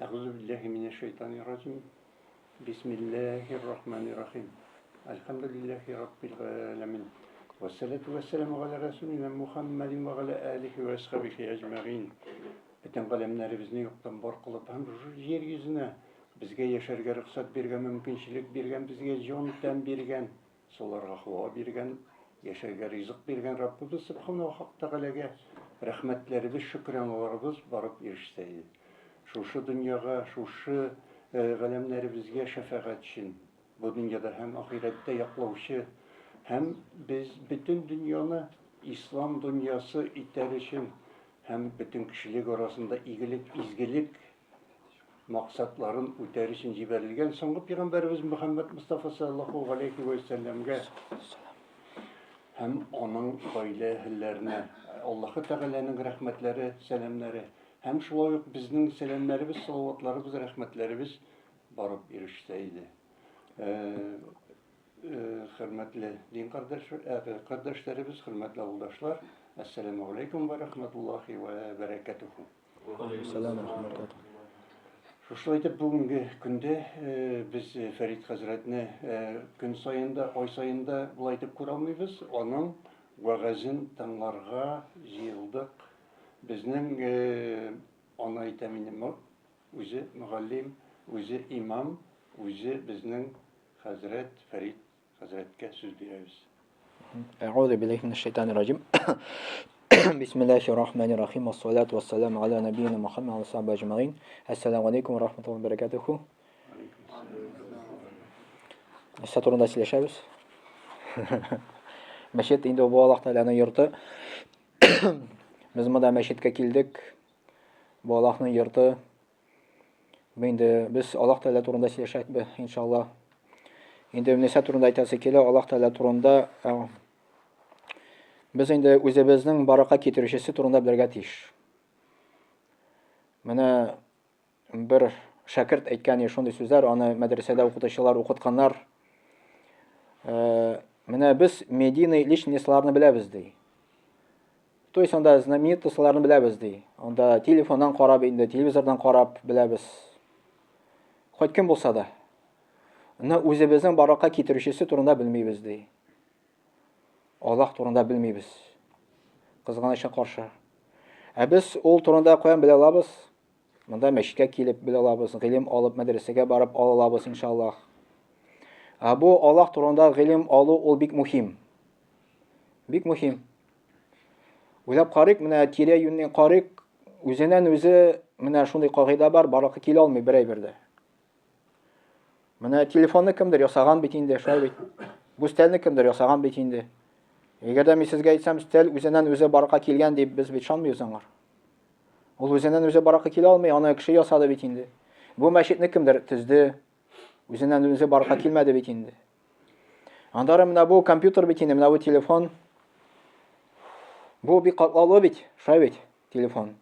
Әгъузу билләһи минәш шайтанир раҗим. Бисмиллаһир рахманир рахим. Әлхәмдүлилләһи раббил галәмин. Вәссәлату вәссәламу галя расулина Мухаммадин ва галя алихи ва асхабихи әҗмәгин. Бөтен галәмнәребезне юктан бар кылып һәм шушы җир йөзенә безгә яшәргә рөхсәт биргән, мөмкинчелек биргән, безгә җан тән биргән, суларга һава биргән, яшәргә ризык биргән Раббыбыз Субханаһу Хак Тәгаләгә рәхмәтләребез, шөкраналарыбыз барып ирешсә иде. Шушы дөньяга, шушы галәмнәребезгә шәфәгать өчен, бу дөньяда һәм ахирәттә яклаучы һәм без бөтен дөньяны ислам дөньясы итәр өчен һәм бөтен кешелек арасында игелек, изгелек максатларын үтәр өчен җибәрелгән соңгы пәйгамбәребез Мөхәммәд Мостафа саллаллаһу галәйһи вә сәлләмгә һәм аның гаилә әһелләренә Аллаһы Тәгаләнең рәхмәтләре, сәламнәре һәм шулай ук безнең сәламнәребез, салаватларыбыз, рәхмәтләребез барып ирешсә иде. Э, э, хөрмәтле дин кардәшләребез, хөрмәтле авылдашлар, әссәламү алейкум вә рәхмәтуллаһи вә бәрәкәтүһү. Шушылай итеп бүгенге көндә э, без э, Фәрит хәзрәтне э, көн саен да, ай саен да болай итеп күрә алмыйбыз. Аның вәгазен тыңларга җыелдык. Безнең аны әйтәм инде, үзе мөгаллим, үзе имам, үзе безнең хәзрәт Фәрит Хәзрәткә сүз бирәбез. Әгъузу биллаһи минәш шайтанир раҗим. Бисмиллаһир рахманир рахим. Вассалату вассаламу аля набийина Мухаммад ва сахбиһи әҗмәгыйн. Ассаламу алейкум ва рахматуллаһи ва баракатуху. Нәрсә турында сөйләшәбез? Мәчет инде бу Аллаһ Тәгаләнең йорты. Без монда мәчеткә килдек. Бу Аллаһның йорты. Инде без Аллаһ Тәгалә турында сөйләшәкбез, иншалла. Инде нәрсә турында әйтәсе килә, Аллаһ Тәгалә турында без инде үзебезнең барака китерүчесе турында белергә тиеш. Менә бер шәкерт әйткән шундый сүзләр, аны мәдрәсәдә укытучылар укытканнар. Менә без медийный личностьларны беләбез ди. То есть анда знаменитостьларны беләбез ди. Анда телефоннан карап инде, телевизордан карап беләбез. Хоть кем булса да. Но үзебезнең баракка китерүчесе турында белмибез ди. Аллаһ турында белмибез. Кызганычка каршы. Ә без ул турында каян белә алабыз? Монда мәчеткә килеп белә алабыз, гыйлем алып, мәдрәсәгә барып ала алабыз, иншаллаһ. Ә бу Аллаһ турында гыйлем алу ул бик мөһим. Бик мөһим. Уйлап карыйк, менә тирә-юньне карыйк, үзеннән үзе менә шундый кагыйдә бар, барлыкка килә алмый бер әйбер дә. Менә телефонны кемдер ясаган бит инде, шулай бит. Бу стәлне кемдер ясаган бит инде. Әгәр дә мин сезгә әйтсәм, стәл үзеннән үзе барлыкка килгән дип, без бит ышанмыйбыз аңар. Ул үзеннән үзе барлыкка килә алмый, аны кеше ясады бит инде. Бу мәчетне кемдер төзде, үзеннән үзе барлыкка килмәде бит инде. Аннары менә бу компьютер бит инде, менә бу телефон. Бу бик катлаулы бит, шулай бит, телефон.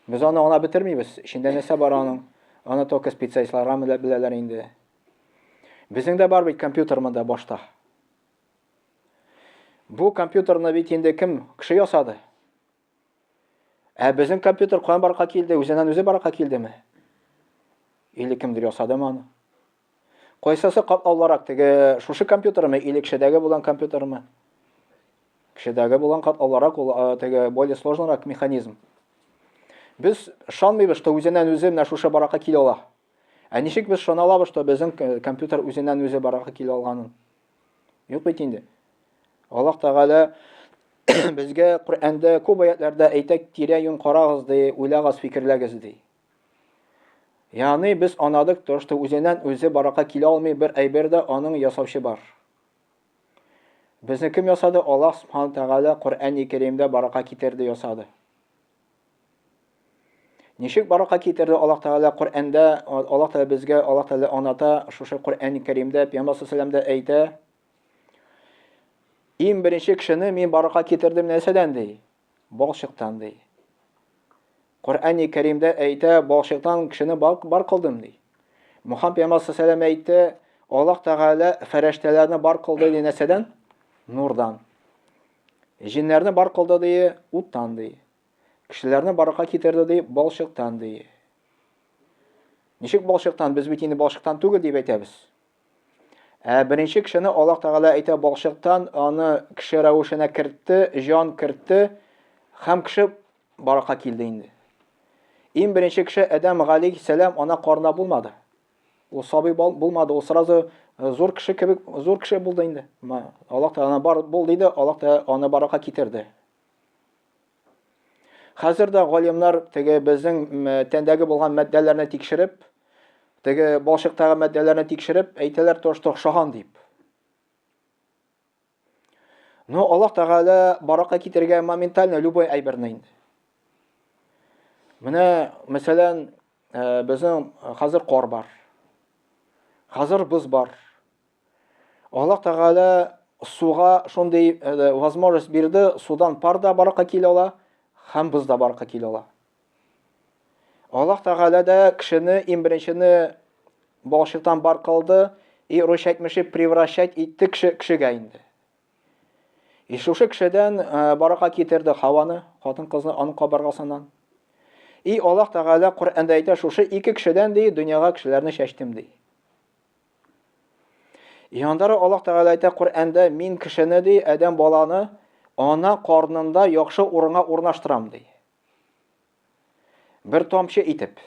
Без аны аңлап бетермибез, эчендә нәрсә бар аның. Аны только специалистлар гына беләләр инде. Безнең дә бар бит компьютер монда башта. Бу компьютерны бит инде кем кеше ясады? Ә безнең компьютер каян барырга килде? Үзеннән үзе барырга килдеме? Или кемдер ясадымы аны? Кайсысы катлаулырак, теге шушы компьютермы или кешедәге булган компьютермы? Кешедәге булган катлаулырак, ул теге более сложнырак механизм. Без ышанмыйбыз, что үзеннән үзе менә шушы баракка килә ала. Ә ничек без ышана алабыз, что безнең э, компьютер үзеннән үзе баракка килә алганын? Юк бит инде. Аллаһ Тәгалә безгә Коръәндә күп аятларда әйтә, тирә-юнь карагыз ди, уйлагыз, фикерләгез ди. Ягъни без анадык, то, что үзеннән үзе барака килә алмый бер әйбер дә аның ясаучы бар. Безне кем ясады? Аллаһ Субхану Тәгалә Коръәни Кәримдә барака китерде, ясады. Ничек барака китерде Аллаһ Тәгалә Коръәндә, Аллаһ Тәгалә безгә, Аллаһ Тәгалә аната, шушы Коръәни Кәримдә Пәйгамбәр саллаллаху алейһи әйтә, Иң беренче кешене мин барака китердем нәрсәдән ди? Балчыктан ди. Коръәни Кәримдә әйтә, балчыктан кешене бар, бар кылдым ди. Мухаммад пәйгамбәр саллаллаху әйтте, Аллаһ Тәгалә фәрештәләрне бар кылды ди нәрсәдән? Нурдан. Җиннәрне бар кылды ди, уттан ди. Кешеләрне баракка китерде ди, балчыктан ди. Ничек балчыктан? Без бит инде балчыктан түгел дип әйтәбез. Ә беренче кешене Аллаһ Тәгалә әйтә балчыктан, аны кеше рәвешенә кертте, җан кертте һәм кеше баракка килде инде. Иң беренче кеше Адәм галәйһиссәлам ана карында булмады. Ул сабый булмады, ул сразу э, зур кеше кебек, зур кеше булды инде. Аллаһ Тәгалә бар бул диде, Аллаһ Тәгалә аны баракка китерде. Хәзер дә галимнар теге безнең тәндәге булган матдәләрне тикшереп, теге балчыктагы матдәләрне тикшереп, әйтәләр, то, что охшаган дип. Но Аллаһ Тәгалә баракка китергән моментально любой әйберне инде. Менә, мәсәлән, э, безнең хәзер кар бар. Хәзер боз бар. Аллаһ Тәгалә суга шундый э, возможность бирде, судан пар да баракка килә ала, һәм боз да баракка килә ала. Аллаһ Тәгалә дә кешене иң беренчене балчыктан бар кылды, и русча әйтмешли превращать итте кеше кешегә инде. И шушы кешедән э, баракка китерде Хаваны, хатын-кызны аның кабыргасыннан. И Аллаһ Тәгалә Коръәндә әйтә, шушы ике кешедән ди, дөньяга кешеләрне чәчтем ди. Яннары Аллаһ Тәгалә әйтә Коръәндә, мин кешене ди, адәм баланы ана карнында яхшы урынга урнаштырам ди. Бер тамчы итеп.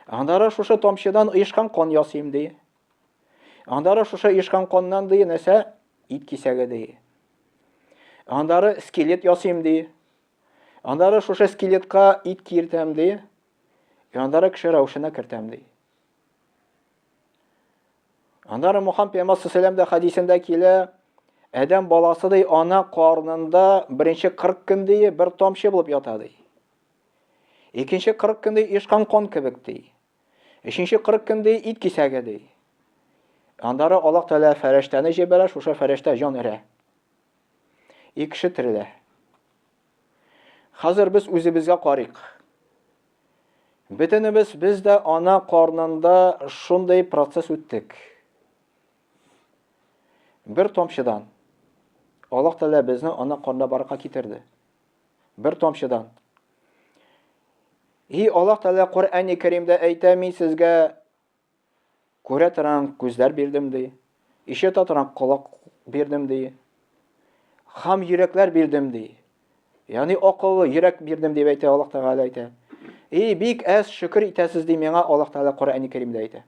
Аннары шушы тамчыдан оешкан кан ясыйм ди. Аннары шушы оешкан каннан ди, нәрсә? Ит кисәге ди. Аннары скелет ясыйм ди. Аннары шушы скелетка ит киертәм ди. Аннары кеше рәвешенә кертәм ди. Аннары Мухаммад пәйгамбәр саллаллаху дә хәдисендә килә, адәм баласы ди, ана карнында беренче 40 көн ди, бер тамчы булып ята ди. Икенче 40 көн ди, ишкан кан кебек ди. Өченче 40 көн ди, ит кисәге ди. Аннары Аллаһ Тәгалә фәрештәне җибәрә, шушы фәрештә җан өрә. И кеше терелә. Хәзер без үзебезгә карыйк. Бөтенебез без дә ана карнында шундый процесс үттек. Бер тамчыдан. Аллаһ Тәгалә безне ана карнында баракка китерде. Бер тамчыдан. И Аллаһ Тәгалә Коръәни Кәримдә әйтә, мин сезгә Күрә торган күзләр бирдем, ди. Ишетә торган колак бирдем, ди. Хам йөрәкләр бирдем, ди. Ягъни акыллы йөрәк бирдем дип әйтә Аллаһ Тәгалә әйтә. И бик әз шөкер итәсез ди миңа Аллаһ Тәгалә Коръәни Кәримдә әйтә.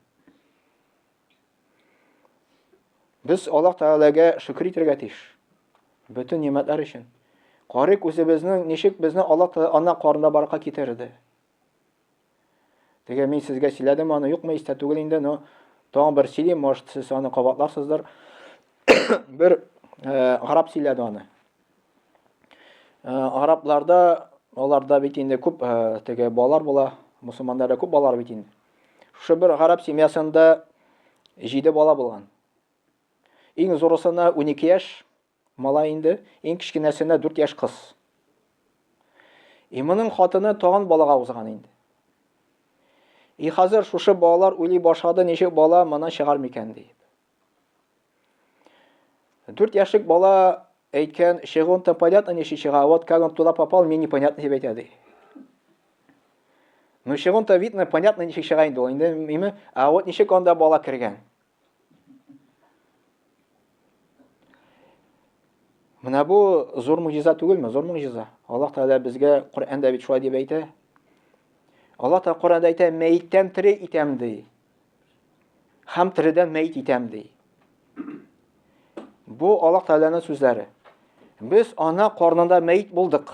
Без Аллаһ Тәгаләгә шөкер итәргә тиеш. Бөтен нимәтләр өчен. Карыйк үзебезнең ничек безне Аллаһ Тәгалә ана карында баракка китерде. Теге мин сезгә сөйләдем аны, юкмы истә түгел инде, но тагын бер сөйлим, может, сез аны кабатларсыздыр. бер э, араб сөйләде аны. Э, арабларда, аларда бит инде күп э, теге балалар була, мусульманнарда күп балалар бит инде. Шушы бер араб семьясында җиде бала булган. Иң зурысына 12 яшь, Малай инде, иң кечкенәсенә 4 яшь кыз. И моның хатыны тагын балага узган инде. И хәзер шушы балалар уйлый башлады, ничек бала моны чыгар микән дип. 4 яшьлек бала әйткән, чыгуын-то понятно ничек чыга, а вот как он туда попал, мне непонятно дип әйтә ди. Ну, чыгуын-то видно, понятно ничек чыга инде ул, инде, име, а вот ничек анда бала кергән. Менә бу зур муҗиза түгелме? Зур муҗиза. Аллаһ Тәгалә безгә Коръәндә бит шулай дип әйтә. Аллаһ Тәгалә Коръәндә әйтә, мәйттән тере итәм ди. Һәм тередән мәйт итәм ди. Бу Аллаһ Тәгаләнең сүзләре. Без ана карнында мәйт булдык.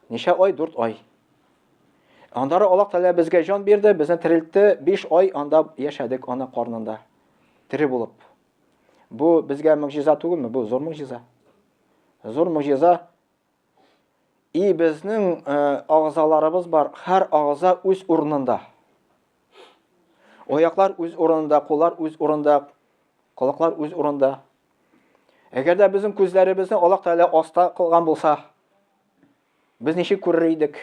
Ничә ай? 4 ай. Аннары Аллаһ Тәгалә безгә җан бирде, безне терелтте. 5 ай анда яшәдек ана карнында. Тере булып. Бу безгә могҗиза түгелме? Бу зур могҗиза. Зур могҗиза. И безнең э, агзаларыбыз бар. Һәр агза үз урынында. Аяклар үз урынында, куллар үз урынында, колаклар үз урынында. Әгәр дә безнең күзләребезне Аллаһ Тәгалә аста кылган булса, без ничек күрер идек?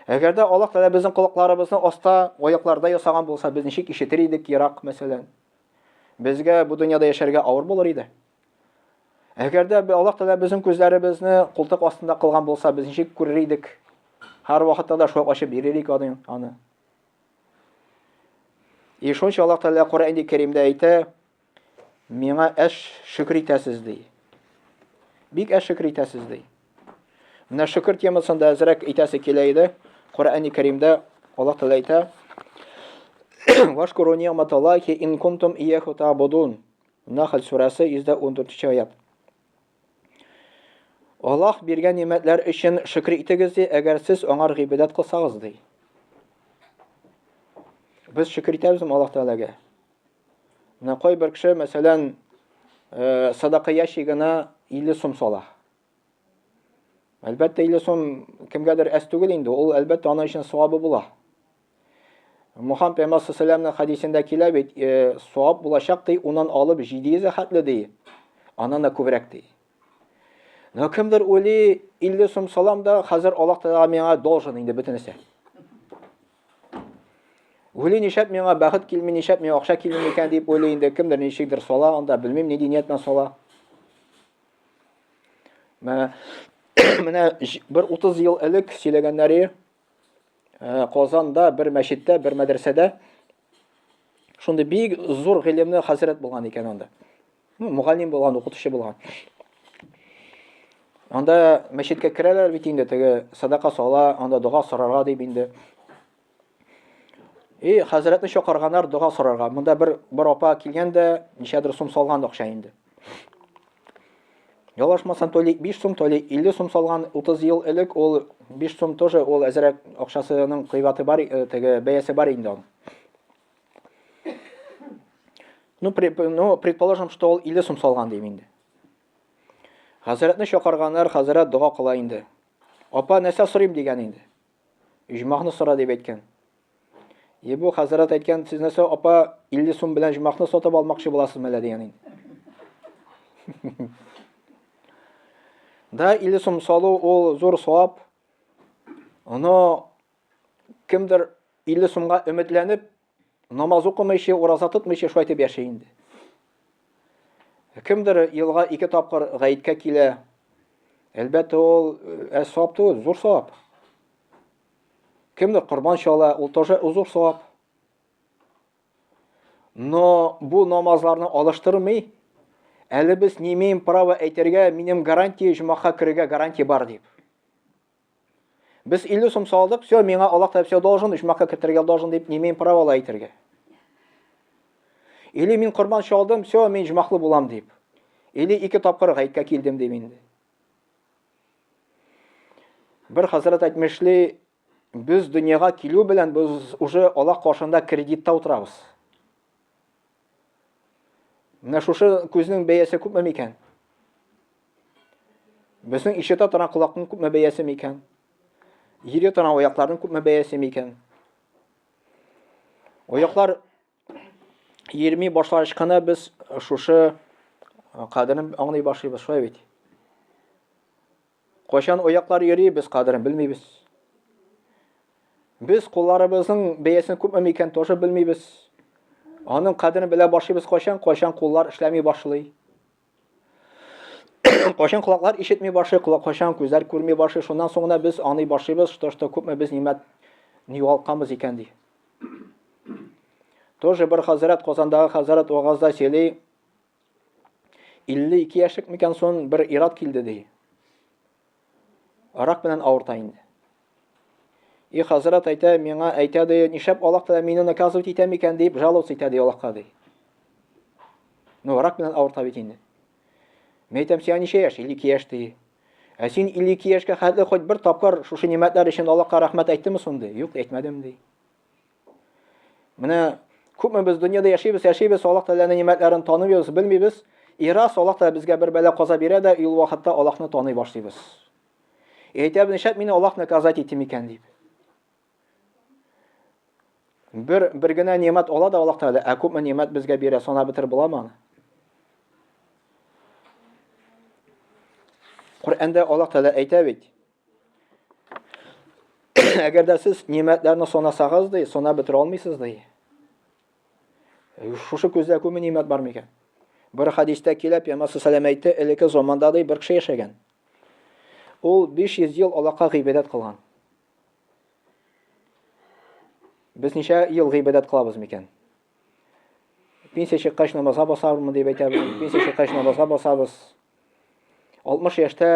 Әгәр дә Аллаһ Тәгалә безнең колакларыбызны аста, аякларда ясаган булса, без ничек ишетер идек ерак, мәсәлән? Безгә бу дөньяда яшәргә авыр булыр иде. Әгәр дә Аллаһ Тәгалә безнең күзләребезне култык астында кылган булса, без ничек күрер идек? Һәр вакытта да шулай ачып бирелик аны. И шунча Аллаһ Тәгалә Коръән Кәримдә әйтә, миңа әш шөкер итәсез ди. Бик әш шөкер итәсез ди. Менә шөкер темасында әзрәк әйтәсе килә иде. Коръән Кәримдә Аллаһ Тәгалә әйтә, Вашкуру ни'маталлахи ин кунтум ияху та'будун. Нахл сүрәсе 114 аят. Аллаһ биргән нимәтләр өчен шөкер итегез ди, әгәр сез аңар гыйбадәт кылсагыз ди. Без шөкер итәбезме Аллаһ Тәгаләгә? Менә кайбер кеше, мәсәлән, э, садака ящигына 50 сум сала. Әлбәттә, 50 сум кемгәдер әз түгел инде, ул әлбәттә аның өчен савабы була. Мухаммад пәйгамбәр саллаллаху хәдисендә килә бит, э, савап булачак ди, уннан алып 700 хәтле ди. Аннан да күбрәк ди. Но кемдер уйлый, 50 сум салам да, хәзер Аллаһ Тәгалә миңа должен инде бөтенесе. Уйлый, нишләп миңа бәхет килми, нишләп миңа акча килми икән дип уйлый инде, кемдер ничектер сала анда, белмим, нинди ният белән сала. Менә менә бер 30 ел элек сөйләгәннәре Э, Казанда бер мәчеттә, бер мәдрәсәдә шундый бик зур гыйлемле хәзрәт булган икән анда. Ну, мөгаллим булган, укытучы булган. Анда мәчеткә керәләр бит инде, теге садака сала, анда дога сорарга дип инде. И хәзрәтне чакырганнар дога сорарга. Монда бер бер апа килгән дә, ничәдер сум салган акча инде. Ялгышмасам, то ли 5 сум, то ли 50 сум салган 30 ел элек ул 5 сум тоже ул әзрәк акчасының кыйбаты бар, э, теге бәясе бар инде аның. Ну, при, ну, предположим, что ул 50 сум салган дим инде. Хәзрәтне чакырганнар, хәзрәт дога кыла инде. Апа, нәрсә сорыйм дигән инде. Җмахны сора дип әйткән. И бу хәзрәт әйткән, сез нәрсә, апа, 50 сум белән җмахны сатып алмакчы буласызмы әллә дигән инде. Да, 50 сум салу ул зур савап. Но кемдер 50 сумга өметләнеп, намаз укымыйча, ураза тотмыйча шулай итеп яши инде. Кемдер елга ике тапкыр гаеткә килә. Әлбәттә, ул ә савап түгел, зур савап. Кемдер корбан чала, ул тоже зур савап. Но бу намазларны алыштырмый. Әле без не имеем права әйтергә, минем гарантия җомаха керергә гарантия бар дип. Без 50 сум салдык, все, миңа Аллаһ Тәгалә все должен, оҗмахка кертергә должен дип не имеем права алай әйтергә. Или мин корбан чалдым, все, мин оҗмахлы булам дип. Или ике тапкыр гаеткә килдем дип инде. Бер хәзрәт әйтмешли, без дөньяга килү белән без уже Аллаһ каршында кредитта утырабыз. Менә шушы күзнең бәясе күпме микән? Безнең ишетә торган колакның күпме бәясе микән? Йөри торган аякларның күпме бәясе микән? Аяклар йөрми башлагач кына без шушы кадерен аңлый башлыйбыз, шулай бит. Кайчан аяклар йөри, без кадерен белмибез. Без кулларыбызның бәясен күпме микән, тоже белмибез. Аның кадерен белә башлыйбыз кайчан, кайчан куллар эшләми башлый. Кайчан колаклар ишетми башлый, колак кайчан күзләр күрми башлый, шуннан соң гына без аңлый башлыйбыз, что что күпме без нимәт югалтканбыз икән ди. Тоже бер хәзрәт, Казандагы хәзрәт вагазда сөйли, 52 яшьлек микән сон бер ират килде ди. Рак белән авырта инде. И хәзрәт әйтә, миңа әйтә ди, нишләп Аллаһ Тәгалә мине наказывать итә микән дип жаловаться итә ди Аллаһка ди. Ну, рак белән авырта бит инде. Мин әйтәм, сиңа ничә яшь? 52 яшь ди. Ә син 52 яшькә хәтле хоть бер тапкыр шушы нимәтләр өчен Аллаһка рәхмәт әйттеме соң ди? Юк, әйтмәдем ди. Менә күпме без дөньяда яшибез, яшибез, Аллаһ Тәгаләнең нимәтләрен танымыйбыз, белмибез. И рас Аллаһ Тәгалә безгә бер бәла каза бирә дә, ул вакытта Аллаһны таный башлыйбыз. И әйтәбез, нишләп мине Аллаһ наказать итте микән дип. Бер бер генә нимәт ала да Аллаһ Тәгалә, ә күпме нимәт безгә бирә, санап бетереп буламы аны? Коръәндә Аллаһ Тәгалә әйтә бит, Әгәр дә сез нимәтләрне санасагыз, ди, санап бетерә алмыйсыз, ди. Шушы күздә күпме нимәт бар микән? Бер хадистә килә, Пәйгамбәр саллаллаху әйтте, элекке заманда ди бер кеше яшәгән. Ул 500 ел Аллаһка гыйбадәт кылган. Без ничә ел гыйбадәт кылабыз микән? Пенсия чыккач намазга басармын дип әйтәбез. Пенсия чыккач намазга басабыз. 60 яшьтә,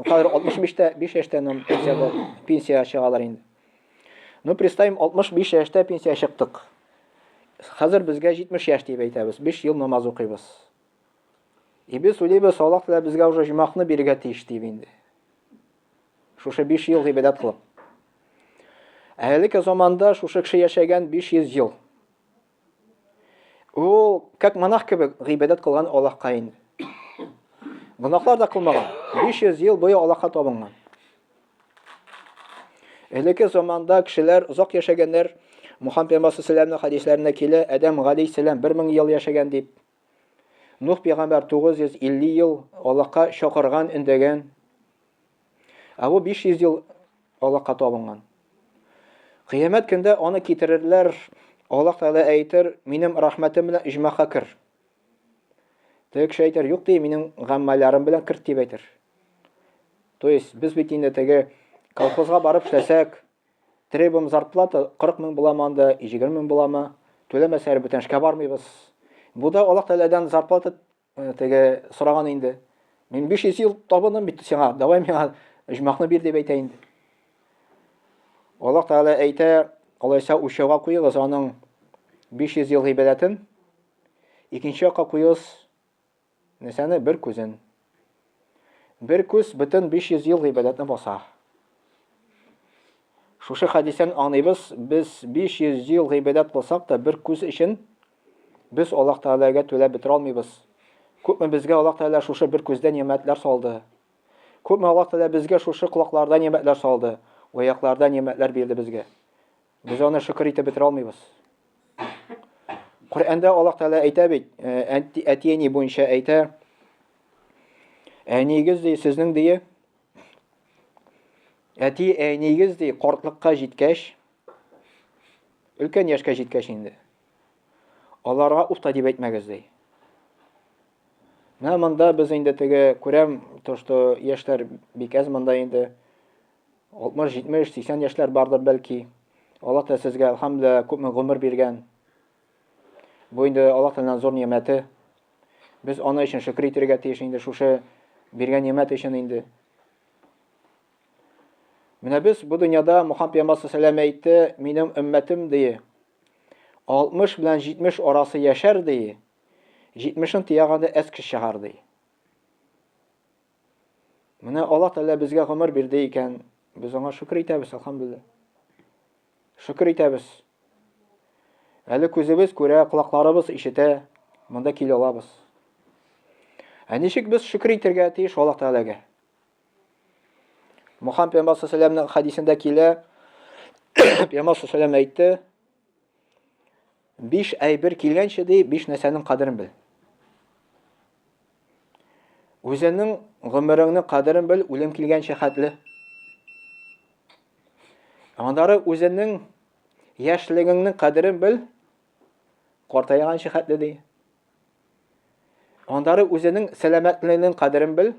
хәзер 65-тә, 5 яшьтә нам пенсия, пенсия чыгалар инде. Ну, представим, 65 яшьтә пенсия чыктык. Хәзер безгә 70 яшь дип әйтәбез. 5 ел намаз укыйбыз. И без уйлыйбыз, Аллаһ Тәгалә безгә уже җомахны бирергә тиеш дип инде. Шушы 5 ел гыйбадәт кылып. Ә элекке заманда шушы кеше яшәгән 500 ел. Ул как монах кебек гыйбадәт кылган Аллаһка инде. Гөнаһлар да кылмаган. 500 ел буе Аллаһка табынган. Элекке заманда кешеләр озак яшәгәннәр. Мухаммед пәйгамбәр саллаллаху хәдисләрендә килә, Адәм галәйһиссәлам 1000 ел яшәгән дип. Нух пәйгамбәр 950 ел Аллаһка чакырган, өндәгән. Ә бу 500 ел Аллаһка табынган. Кыямәт көндә аны китерерләр, Аллаһ Тәгалә әйтер, минем рәхмәтем белән иҗмахка кер. Теге кеше әйтер, юк ди, минем гамәлләрем белән керт дип әйтер. То есть без бит инде теге колхозга барып эшләсәк, требуем зарплата 40 мең буламы анда, 20 мең буламы, түләмәсәләр бүтән эшкә бармыйбыз. Бу да Аллаһ Тәгаләдән зарплата Э, теге сораган инде. Мин 500 ел табындым бит сиңа, давай миңа оҗмахны бир дип әйтә инде. Аллаһ Тәгалә әйтә, алайса үлчәүгә куегыз аның 500 ел гыйбадәтен, икенче якка куегыз нәрсәне бер күзен. Бер күз бөтен 500 ел гыйбадәтне баса. Шушы хәдистән аңлыйбыз, без 500 ел гыйбадәт кылсак та бер күз өчен Без Аллаһ Тәгаләгә түләп бетерә алмыйбыз. Күпме безгә Аллаһ Тәгалә шушы бер күздә нимәтләр салды. Күпме Аллаһ Тәгалә безгә шушы колакларда нимәтләр салды, аякларда нимәтләр бирде безгә. Без аны шөкер итеп бетерә алмыйбыз. Коръәндә Аллаһ Тәгалә әйтә бит, э, әти-әни буенча әйтә, әниегез ди, сезнең ди, әти әниегез ди, картлыкка җиткәч, өлкән яшькә җиткәч инде, Аларга уфта дип әйтмәгез ди. Менә монда без инде теге күрәм, то что яшьләр бик әз монда инде. 60, 70, 80 яшьләр бардыр бәлки. Аллаһ та сезгә алхамдулилла күпме гомер биргән. Бу инде Аллаһ Тәгаләнең зур нимәте. Без аны өчен шөкер итәргә тиеш инде шушы биргән нимәт өчен инде. Менә без бу дөньяда Мухаммад пәйгамбәр саллаллаху әйтте, минем өммәтем ди, 60 белән 70 арасы яшәр ди, 70-ен тиягәндә әз кеше чыгар ди. Менә Аллаһ Тәгалә безгә гомер бирде икән, без аңа шөкер итәбез, алхамдулилла. Шөкер итәбез. Әле күзебез күрә, колакларыбыз ишетә, монда килә алабыз. Ә ничек без шөкер итәргә тиеш Аллаһ Тәгаләгә? Мухаммад пәйгамбәр саллаллаху хәдисендә килә, пәйгамбәр саллаллаху әйтте, биш әйбер килгәнче ди, биш нәрсәнең кадерен бел. Үзеңнең гомереңнең кадерен бел, үлем килгәнче хәтле. Аннары үзеңнең яшьлегеңнең кадерен бел, картайганчы хәтле ди. Аннары үзеңнең сәламәтлегеңнең кадерен бел,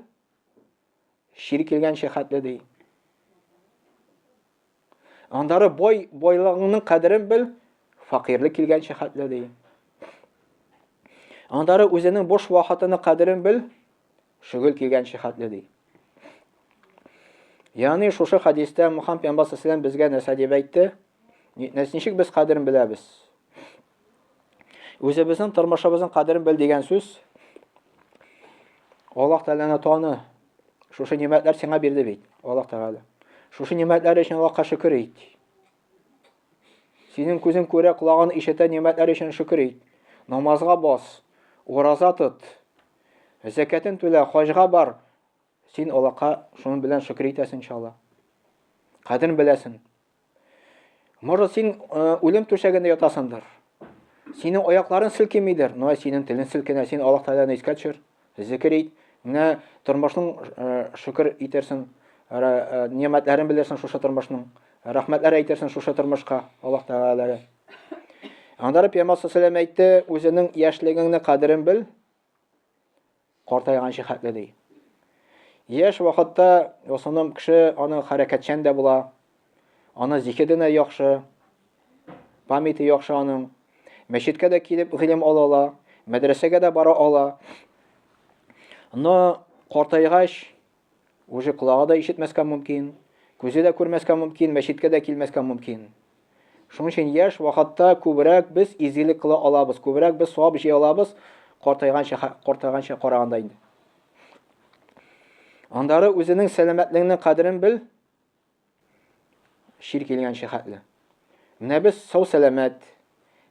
Чир килгәнче хәтле ди. Андары бай байлыгыңның кадерен бел, факирлек килгәнче хәтле ди. Андары үзенең буш вакытының кадерен бел, шөгыл килгәнче хәтле ди. Ягъни шушы хадистә Мухаммад пәйгамбәр саллаллаху безгә нәрсә дип әйтте? Ничек без кадерен беләбез? Үзебезнең тормышыбызның кадерен бел дигән сүз Аллаһ Тәгаләне таны. Шушы нимәтләр сиңа бирде бит, Аллаһ Тәгалә. Шушы нимәтләр өчен Аллаһка шөкер ит. Синең күзең күрә, колагың ишетә нимәтләр өчен шөкер ит. Намазга бас, ураза тот, зәкәтен түлә, хаҗга бар. Син Аллаһка шуның белән шөкер итәсең, иншалла. Кадерен беләсең. Может, син э, үлем түшәгендә ятасыңдыр. Синең аякларың селкенмидер, но синең телең селкенә. Син Аллаһ Тәгаләне искә төшер, зикер ит. Менә тормышның э, шөкер итерсең, э, нимәтләрен белерсең шушы тормышның. Рәхмәтләр әйтерсең шушы тормышка Аллаһ Тәгаләгә. Аннары Пәйгамбәр саллаллаху әйтте, үзеңнең яшьлегеңне кадерен бел, Картайганчы хәтле ди. Яшь вакытта в основном кеше аны хәрәкәтчән дә була. Аны зиһене дә яхшы. Памяте яхшы аның. Мәчеткә дә килеп гыйлем ала ала, мәдрәсәгә дә бара ала. Но картайгач, уже колагы да ишетмәскә мөмкин, күзе дә күрмәскә мөмкин, мәчеткә дә килмәскә мөмкин. Шуның өчен яшь вакытта күбрәк без изгелек кыла алабыз, күбрәк без савап җыя алабыз, картайганча картайганча караганда инде. Андары үзенең сәламәтлегенең кадерен бел, чир килгәнче хәтле. Менә без сау сәламәт.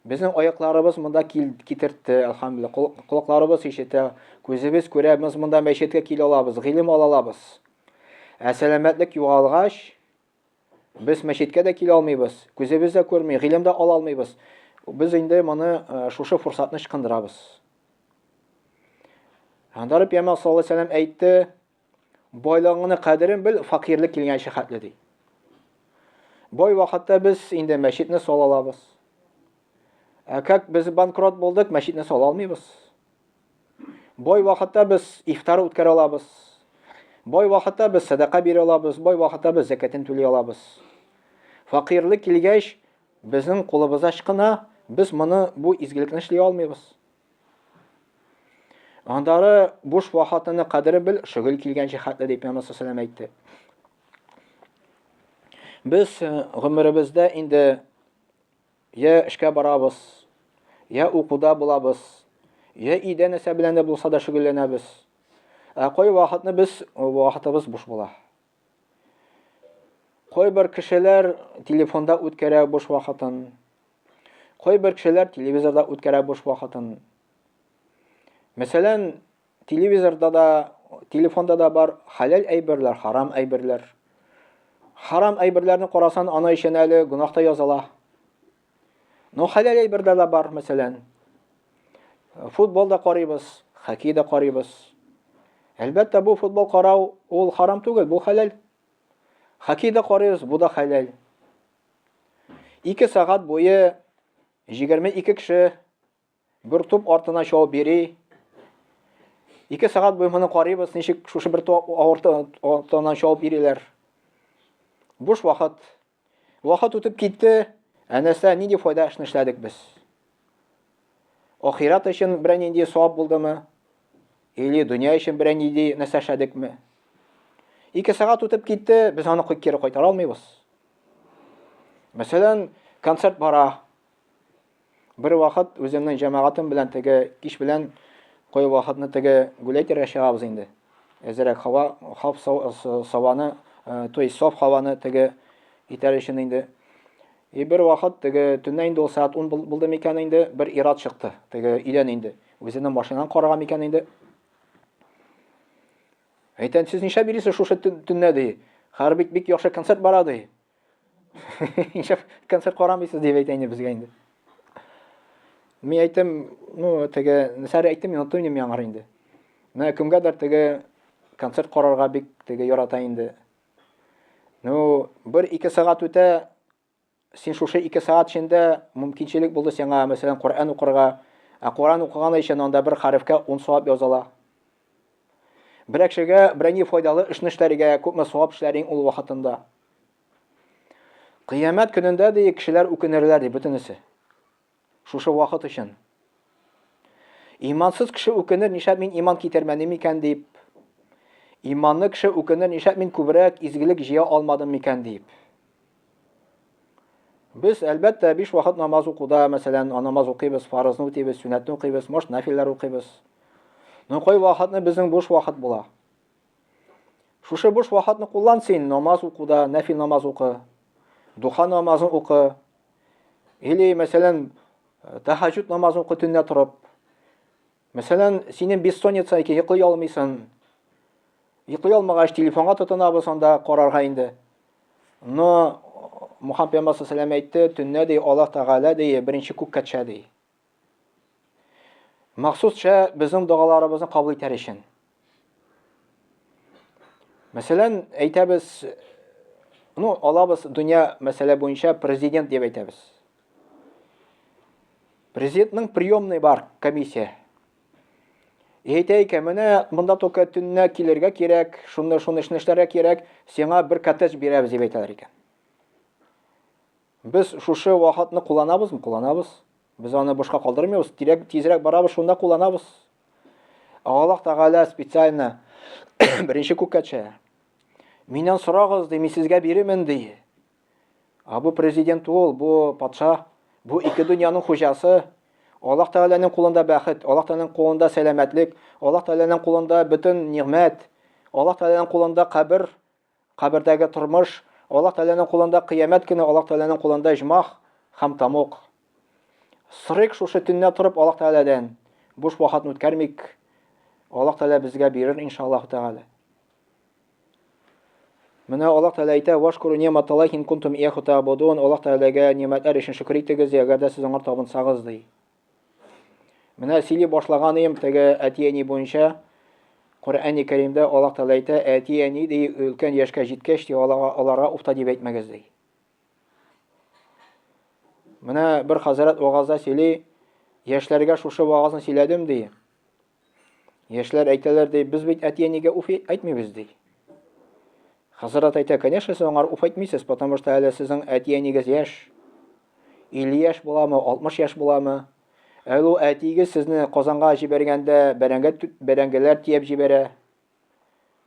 Безнең аякларыбыз монда кил, китертте, әлхәмдүлилләһ. Колакларыбыз ишетә, күзебез күрә, без монда мәчеткә килә алабыз, гыйлем ала алабыз. Ә сәламәтлек югалгач, без мәчеткә дә килә алмыйбыз, күзебез дә күрми, гыйлем дә ала алмыйбыз. Без инде моны э, шушы форсатны ычкындырабыз. Аннары Пәйгамбәр саллаллаһу алейһи ва сәлләм әйтте, Байлыгыңны кадерен бел, факирлек килгәнче хәтле ди. Бай вакытта без инде мәчетне сала алабыз. Ә как без банкрот булдык, мәчетне сала алмыйбыз. Бай вакытта без ифтар үткәрә алабыз. Бай вакытта без сәдака бирә алабыз, бай вакытта без зәкәтен түли алабыз. Факирлек килгәч, безнең кулыбызда ычкына, без моны бу изгелекне эшли алмыйбыз. Андары буш вакытны кадере бел, шөгыл килгәнче хәтле дип Пәйгамбәр саллаллаху әйтте. Без э, гомеребездә инде я эшкә барабыз, я укуда булабыз, я өйдә нәрсә белән дә булса да шөгыльләнәбез. Ә кай вакытны без вакытыбыз буш була. Кайбер кешеләр телефонда үткәрә буш вакытын. Кайбер кешеләр телевизорда үткәрә буш вакытын. Мәсәлән, телевизорда да, телефонда да бар хәләл әйберләр, харам әйберләр. Харам әйберләрне карасан, аны өчен әле гөнаһ та языла. Но хәләл әйберләр дә бар, мәсәлән. Футбол да карыйбыз, хоккей да карыйбыз. Әлбәттә, бу футбол карау ул харам түгел, бу хәләл. Хоккей да карыйбыз, бу да хәләл. Ике сәгать буе 22 кеше бер туп артына чабып йөри. Ике сәгать буе моны карыйбыз, ничек шушы бер туп артыннан чабып йөриләр. Буш вакыт. Вакыт үтеп китте, ә нәрсә, нинди файда эшне эшләдек без? Ахирәт өчен берәр нинди савап булдымы? Или дөнья өчен берәр нинди нәрсә эшләдекме? Ике сәгать үтеп китте, без аны кире кайтара алмыйбыз. Мәсәлән, концерт бара. Бер вакыт үземнең җәмәгатем белән теге кич белән кой вакытны теге гулять итәргә чыгабыз инде. Әзерәк һава, хап саваны, э, то есть саф һаваны теге итәр өчен инде. И бер вакыт теге төнлә инде ул сәгать 10 булды микән инде, бер ират чыкты. Теге өйдән инде. Үзенең машинан караган микән инде. Әйтәм, сез нишләп йөрисез шушы төнлә ди. Хәзер бит бик яхшы концерт бара ди. Нишләп концерт карамыйсыз дип әйтә инде безгә инде. Мин әйтәм, ну, теге, нәрсә әйттем, мин оныттым инде мин аңар инде. Менә кемгәдер теге концерт карарга бик теге ярата инде. Ну, бер ике сәгать үтә, син шушы ике сәгать эчендә мөмкинчелек булды сиңа, мәсәлән, Коръән укырга. Ә Коръән укыган өчен анда бер хәрефкә 10 савап языла. Бер кешегә берәр ни файдалы эшне эшләргә, күпме савап эшләрең ул вакытында. Кыямәт көнендә ди кешеләр үкенерләр ди бөтенесе. Шушы вакыт өчен. Имансыз кеше үкенер, нишләп мин иман китермәдем икән дип. Иманлы кеше үкенер, нишләп мин күбрәк изгелек җыя алмадым микән дип. Без, әлбәттә, биш вакыт намаз укуда, мәсәлән, намаз укыйбыз, фарызны үтибез, сөннәтне укыйбыз, может, нафилләр укыйбыз. Но кай вакытны безнең буш вакыт була. Шушы буш вакытны куллан син, намаз укуда, нәфил намаз укы, духа намазын укы, или, мәсәлән, тәһәҗҗүд намазын укы төнлә торып. Мәсәлән, синең бессонница икән, йоклый алмыйсың. Йоклый алмагач, телефонга тотынабыз анда карарга инде. Но Мухаммад пәйгамбәр саллаллаху әйтте, төнлә ди Аллаһ Тәгалә ди беренче күккә төшә ди. Махсус төшә безнең догаларыбызны кабул итәр өчен. Мәсәлән, әйтәбез, ну, алабыз дөнья мәсьәлә буенча президент дип әйтәбез. Президентның приемный бар комиссия. И әйтә икән, менә монда только төннә килергә кирәк, шуны шуны эшне эшләргә кирәк, сиңа бер коттедж бирәбез дип әйтәләр икән. Без шушы вакытны кулланабызмы? Кулланабыз. Без аны бушка калдырмыйбыз. Тирәк, тизрәк барабыз, шунда кулланабыз. Аллаһ Тәгалә специально беренче күккә төшә. Миннән сорагыз, ди, мин сезгә бирермен, ди. А бу президент ул, бу патша, бу ике дөньяның хуҗасы. Аллаһ Тәгаләнең кулында бәхет, Аллаһ Тәгаләнең кулында сәламәтлек, Аллаһ Тәгаләнең кулында бөтен нигъмәт, Аллаһ Тәгаләнең кулында кабер, кабердәге тормыш, Аллаһ Тәгаләнең кулында кыямәт көне, Аллаһ Тәгаләнең кулында җмах һәм тамук. Сорыйк шушы төннә торып Аллаһ Тәгаләдән. Буш вакытны үткәрмик. Аллаһ Тәгалә безгә бирер иншаллаһ Тәгалә. Менә Аллаһ Тәгалә әйтә: "Вашкуру ни'маталлахи ин кунтум ияху та'будун." Аллаһ Тәгаләгә ни'мәтләр өчен шөкер итегез, әгәр дә сез аңар табынсагыз, ди. Менә сөйли башлаган идем теге әти-әни буенча. Коръәни Кәримдә Аллаһ Тәгалә әйтә, әти-әни ди, өлкән яшькә җиткәч, ди, аларга, аларга уфта дип әйтмәгез, ди. Менә бер хәзрәт вагазда сөйли, яшьләргә шушы вагазны сөйләдем, ди. Яшьләр әйтәләр, ди, без бит әти-әнигә уф әйтмибез, ди. Хәзрәт әйтә, конечно, сез аңар уф әйтмисез, потому что әле сезнең әти-әнигез яшь. 50 яшь буламы, 60 яшь буламы? Әле ул әтиегез сезне Казанга җибәргәндә бәрәңге бәрәңгеләр тияп җибәрә.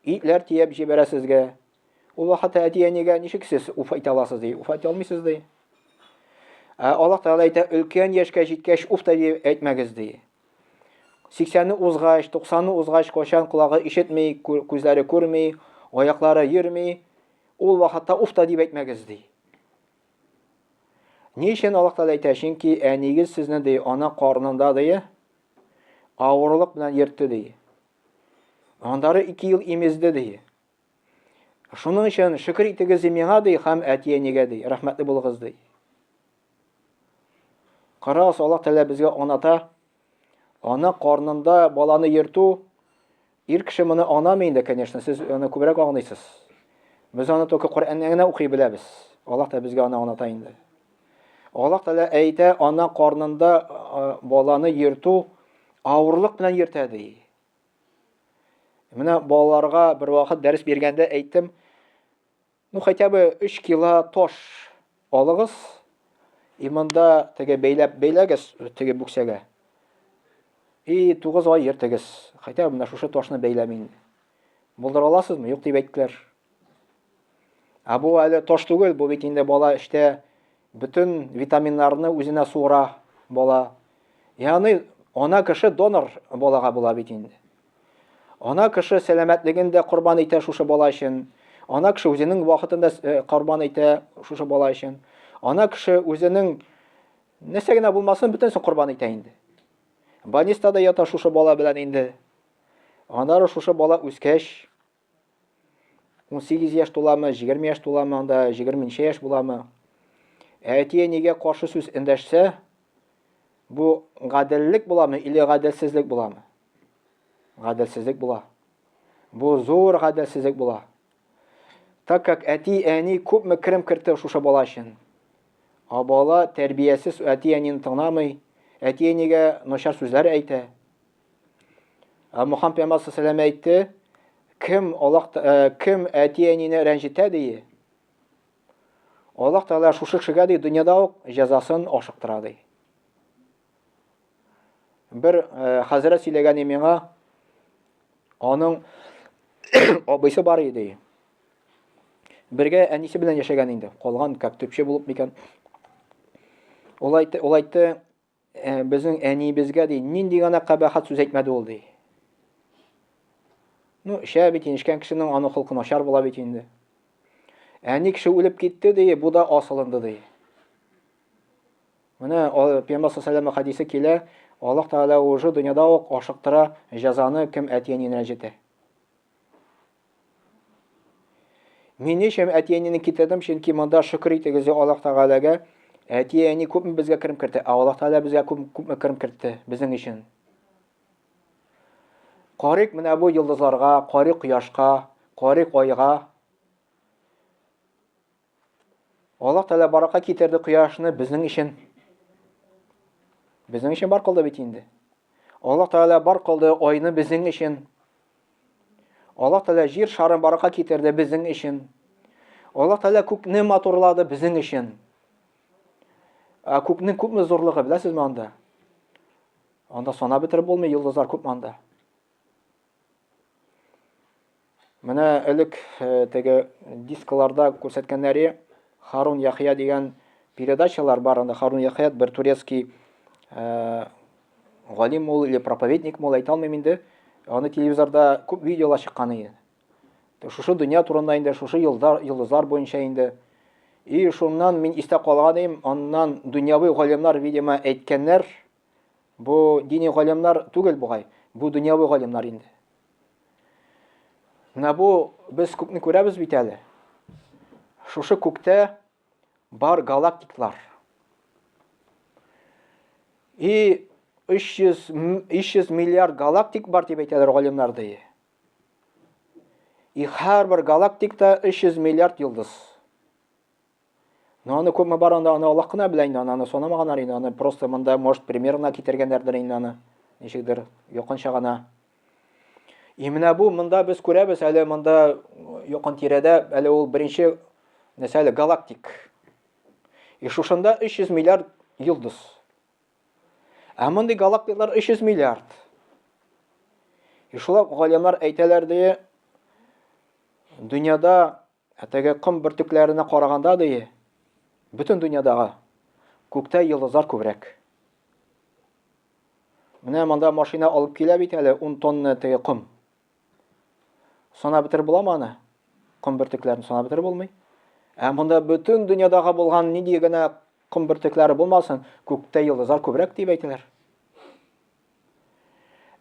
Итләр тияп җибәрә сезгә. Ул вакытта әти-әнигә ничек сез уф әйтә аласыз, ди? Уф әйтә алмыйсыз, ди. Ә Аллаһ Тәгалә әйтә, өлкән яшькә җиткәч уф та дип әйтмәгез, ди. 80-не узгач, 90-ны узгач, кайчан колагы ишетми, күзләре күрми, аяклары йөрми, ул вакытта уф та дип әйтмәгез, ди. Ни өчен Аллаһ Тәгалә әйтә? Чөнки әнигез сезне ди, ана карынында ди, авырлык белән йөртте ди. Аннары 2 ел имезде ди. Шуның өчен шөкер итегез ди миңа ди һәм әти-әнигә ди, рәхмәтле булыгыз ди. Карагыз, Аллаһ Тәгалә безгә аңлата, ана карнында баланы йөртү, ир кеше моны аңламый инде, конечно, сез аны күбрәк аңлыйсыз. Без аны только Коръәннән генә укый беләбез. Аллаһ та безгә аны аңлата инде. Аллаһ Тәгалә әйтә, ана карнында баланы йөртү авырлык белән йөртә ди. Менә балаларга бер вакыт дәрес биргәндә әйттем, Ну, хотя бы 3 кило таш алыгыз, и монда теге бәйләп бәйләгез теге бүксәгә. И 9 ай йөртегез. Хотя бы менә шушы ташны бәйләм инде. Булдыра аласызмы? Юк дип әйттеләр. Ә бу әле таш түгел, бу бит инде бала эштә бөтен витаминнарны үзенә суыра бала. Ягъни ана кеше донор балага була бит инде. Ана кеше сәламәтлеген дә корбан итә шушы бала өчен. Ана кеше үзенең вакытын да э, корбан итә шушы бала өчен. Ана кеше үзенең нәрсә генә булмасын, бөтенесен корбан итә инде. Больницада да ята шушы бала белән инде. Аннары шушы бала үскәч, 18 яшь туламы, 20 яшь туламы, анда 20 нче яшь буламы? Әти-әнигә каршы сүз эндәшсә, бу гаделлек буламы или гаделсезлек буламы? Гаделсезлек була. Бу зур гаделсезлек була. Так как әти-әни күпме керем кертте шушы бала өчен. А бала тәрбиясез әти-әнине тыңламый, әти-әнигә начар сүзләр әйтә. Ә Мухаммад пәйгамбәр саллаллаху әйтте, кем Аллаһ э, кем әти-әнине рәнҗетә ди, Аллаһ Тәгалә шушы кешегә ди дөньяда ук җәзасын ашыктыра ди. Бер э, хәзрәт сөйләгән миңа, аның абыйсы бар иде. Бергә әнисе белән яшәгән инде. Калган как төпче булып микән. Ул әйтте, ул әйтте, Э, безнең әниебезгә ди, нинди генә кабахәт сүз әйтмәде ул ди. Ну, эчә бит, эчкән кешенең аның холкы начар була бит инде. Әни кеше үлеп китте ди, бу да асылынды ди. Менә Пәйгамбәр саллаллаху хадисе килә, Аллаһ Тәгалә уже дөньяда ук ашыктыра җәзаны кем әти-әнине рәнҗетә. Мин ни өчен әти-әнине китердем? Чөнки монда шөкер итегез Аллаһ Тәгаләгә. Әти-әни күпме безгә керем кертте, ә Аллаһ Тәгалә безгә күпме керем кертте безнең өчен. Карыйк менә бу йолдызларга, карыйк кояшка, карыйк айга. Аллаһ Тәгалә барака китерде кояшны безнең өчен. Безнең өчен бар кылды бит инде. Аллаһ Тәгалә бар кылды айны безнең өчен. Аллаһ Тәгалә җир шарын барака китерде безнең өчен. Аллаһ Тәгалә күкне матурлады безнең өчен. Ә күкнең күпме зурлыгы, беләсезме анда? Анда санап бетереп булмый, йолдызлар күпме анда. Менә элек э, теге дискларда күрсәткәннәре Харун Яхья дигән передачалар бар анда. Харун Яхья бер турецкий э, галим ул или проповедник мул әйтә алмыйм инде. Аны телевизорда күп видеолар чыккан иде. Шушы дөнья турында инде, шушы йолдызлар, йолдызлар буенча инде. И шуннан мин истә калган идем, аннан дөньяви галимнар, видимо, әйткәннәр, бу дини галимнар түгел бугай, бу дөньяви галимнар инде. Менә бу без күкне күрәбез бит әле. Шушы күктә бар галактиклар. И 300, 300 миллиард галактик бар дип әйтәләр галимнар ди. И һәрбер галактикта 300 миллиард йолдыз. Но аны күпме бар анда, аны Аллаһ кына белә инде, аны, аны санамаганнар инде, аны просто монда, может, примерно китергәннәрдер инде аны. Ничектер, якынча гына. И менә бу монда без күрәбез, әле монда якын тирәдә, әле ул беренче нәрсә әле галактик. И шушында 300 миллиард йолдыз. Ә мондый галактиклар 300 миллиард. И шулай галимнар әйтәләр ди, дөньяда Ә теге ком бөртекләренә караганда, ди, бөтен дөньядагы күктә йолдызлар күбрәк. Менә монда машина алып килә бит әле 10 тонна теге ком. Санап бетереп буламы аны? Ком бөртекләрен санап бетереп булмый. Ә монда бөтен дөньядагы булган нинди генә ком бөртекләре булмасын, күктә йолдызлар күбрәк дип әйтәләр.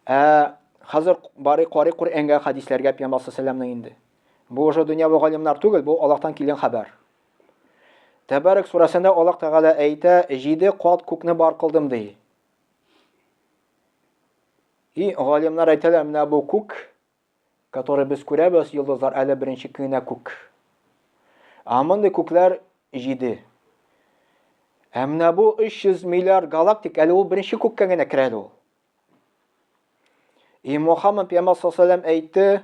Ә хәзер бары карый Коръәнгә, хәдисләргә Пәйгамбәр саллаллаху инде. Бу уже дөньяви галимнар түгел, бу Аллаһтан килгән хәбәр. Тәбәрәк сүрәсендә Аллаһ Тәгалә әйтә, җиде кат күкне бар кылдым ди. И галимнар әйтәләр, менә бу күк, который без күрәбез, йолдызлар әле беренче генә күк. Ә мондый күкләр җиде. Ә менә бу 300 миллиард галактик әле ул беренче күккә генә керә әле ул. И Мухаммад пәйгамбәр саллаллаху әйтте,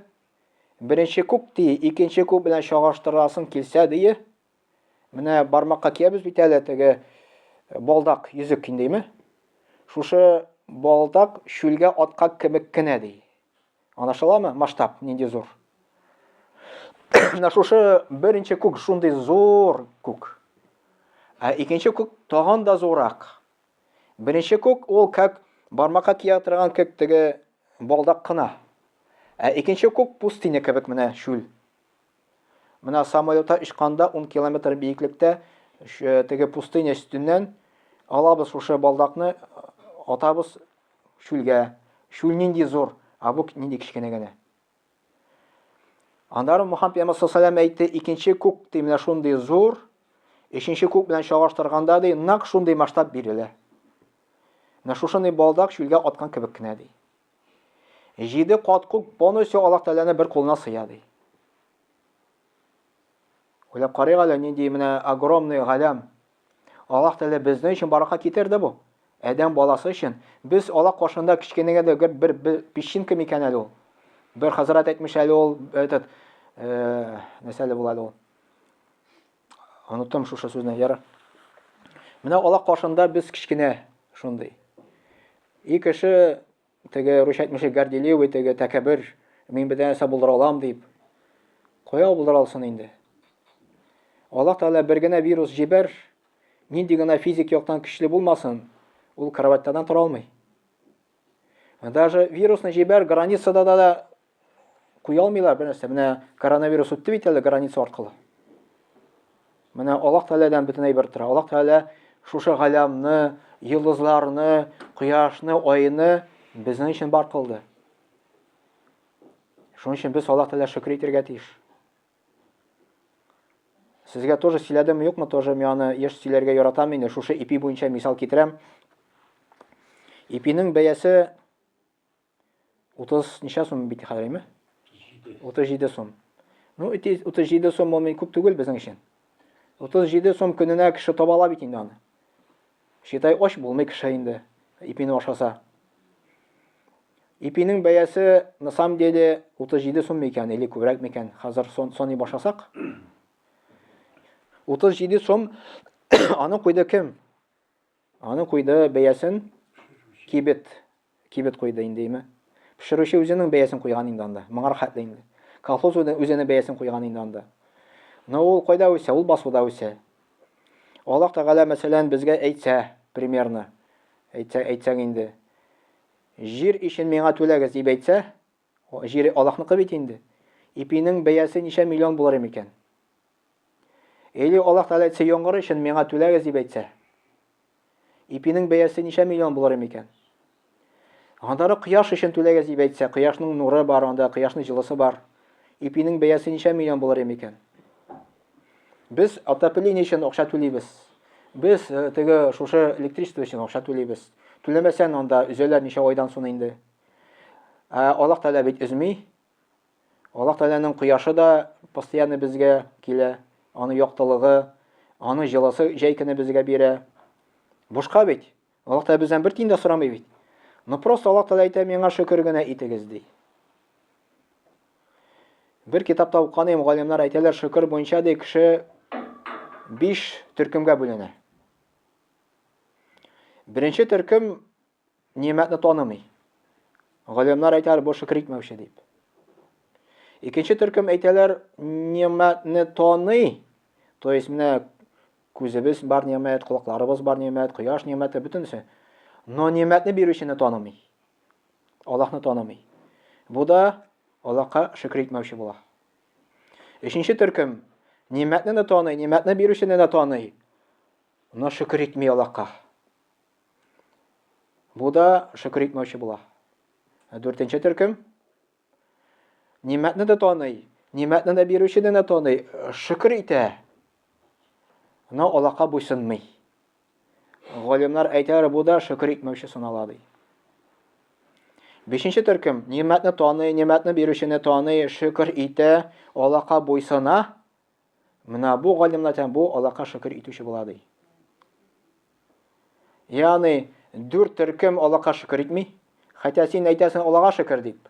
беренче күк ди, икенче күк белән чагыштырасың килсә ди, менә бармакка киябез бит әле теге э, балдак йөзек индеме? Шушы балдак чүлгә атка кебек кенә ди. Аңлашыламы? Масштаб нинди зур. Менә шушы беренче күк шундый зур күк. Ә икенче күк тагын да зуррак. Беренче күк ул как бармакка кия торган кек теге балдак кына. Ә икенче күк пустыня кебек менә чүл. Менә самолетта очканда 10 километр биеклектә э, теге пустыня өстеннән алабыз шушы балдакны, атабыз чүлгә. Чүл нинди зур, ә бу нинди кечкенә генә. Аннары Мухаммад пәйгамбәр саллаллаху әйтте, икенче күк ди менә шундый зур, өченче күк белән чагыштырганда ди, нәкъ шундый масштаб бирелә. Менә шушындый балдак чүлгә аткан кебек кенә ди. Җиде кат күк полностью Аллаһ Тәгаләнең бер кулына сыя ди. Уйлап карыйк әле, нинди менә огромный галәм. Аллаһ Тәгалә безнең өчен баракка китерде бу. Адәм баласы өчен. Без Аллаһ каршында кечкенә генә бер, бер, бер песчинка микән әле ул? Бер хәзрәт әйтмеш әле ул, этот, э, нәрсә әле була әле ул? Оныттым шушы сүзне, ярар. Менә Аллаһ каршында без кечкенә шундый. И кеше Теге русча әйтмешли горделивый, теге тәкәббер, мин бөтен нәрсә булдыра алам дип. Кая булдыра алсын инде? Аллаһ Тәгалә бер генә вирус җибәр, нинди генә физик яктан көчле булмасын, ул кроватьтан тора алмый. Даже вирусны җибәр, границада да куя алмыйлар бер нәрсә. Менә коронавирус үтте бит әле граница аркылы. Менә Аллаһ Тәгаләдән бөтен әйбер тора. Аллаһ Тәгалә шушы галәмне, йолдызларны, кояшны, айны безнең өчен бар кылды. Шуның өчен без Аллаһ Тәгалә шөкер итәргә тиеш. Сезгә тоже сөйләдем, юкмы, тоже мин аны еш сөйләргә яратам инде. Шушы ипи буенча мисал китерәм. Ипинең бәясе 30 ничә сум бит хәзер, әйме? 37 сум. Ну, 37 сум ул күп түгел безнең өчен. 37 сум көненә кеше таба ала бит инде аны. Считай, ач булмый кеше инде, ипине ашаса. Ипинең бәясе на самом деле 37 сум микән или күбрәк микән? Хәзер сон, сони башласак. 37 сум аны куйды кем? Аны куйды бәясен кибет. Кибет куйды инде, име. Пешерүче үзенең бәясен куйган инде анда. Моңар хәтле инде. Колхоз үзенең бәясен куйган инде анда. Но ул кайда үсә? Ул басуда үсә. Аллаһ Тәгалә, мәсәлән, безгә әйтсә, примерно, әйтсә, әйтсәң инде, җир өчен миңа түләгез дип әйтсә, җир Аллаһныкы бит инде. Ипинең бәясе ничә миллион булыр микән? Или Аллаһ Тәгалә әйтсә, яңгыр өчен миңа түләгез дип әйтсә, ипинең бәясе ничә миллион булыр микән? Аннары кояш өчен түләгез дип әйтсә, кояшның нуры бар анда, кояшның җылысы бар. Ипинең бәясе ничә миллион булыр микән? Без отопление өчен акча түлибез. Без э, теге шушы электричество өчен акча түлибез. Түләмәсәң анда өзәләр ничә айдан соң инде. Ә Аллаһ Тәгалә бит өзми. Аллаһ Тәгаләнең кояшы да постоянно безгә килә, аның яктылыгы, аның җылысы җәй көне безгә бирә. Бушка бит. Аллаһ Тәгалә бездән бер тиен дә сорамый бит. Но просто Аллаһ Тәгалә әйтә, миңа шөкер генә итегез, ди. Бер китапта укыган идем, галимнәр әйтәләр, шөкер буенча ди, кеше биш төркемгә бүленә. Беренче төркем нимәтне танымый. Галимнәр әйтәләр, бу шөкер итмәүче дип. Икенче төркем әйтәләр, нимәтне таный, то есть менә күзебез бар нимәт, колакларыбыз бар нимәт, кояш нимәте, бөтенесе. Но нимәтне бирүчене танымый. Аллаһны танымый. Бу да Аллаһка шөкер итмәүче була. Өченче төркем нимәтне дә таный, нимәтне бирүчене дә таный, но шөкер итми Аллаһка. Бу да шөкер итмәүче була. Ә дүртенче төркем нимәтне дә таный, нимәтне дә бирүчене дә таный, шөкер итә. Но Аллаһка буйсынмый. Галимнәр әйтәләр, бу да шөкер итмәүче санала ди. Бишенче төркем нимәтне таный, нимәтне бирүчене таный, шөкер итә, Аллаһка буйсына. Менә бу галимнәр әйтә, бу Аллаһка шөкер итүче була ди. Ягъни дүрт төркем Аллаһка шөкер итми. Хәтта син әйтәсең Аллаһка шөкер дип.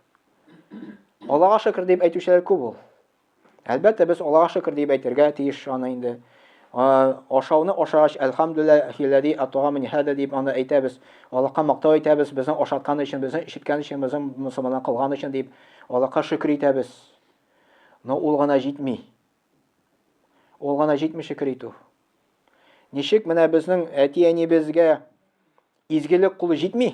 Аллаһка шөкер дип әйтүчеләр күп ул. Әлбәттә, без Аллаһка шөкер дип әйтергә тиеш аны инде. Ашауны ашагач, әлхәмдүлилләһи атгамани хәдә дип аны әйтәбез. Аллаһка мактау әйтәбез, безне ашаткан өчен, безне ишеткән өчен, безне мусульманнар кылган өчен дип Аллаһка шөкер итәбез. Но ул гына җитми. Ул гына җитми шөкер итү. Ничек менә безнең әти-әнибезгә изгелек кулы җитми?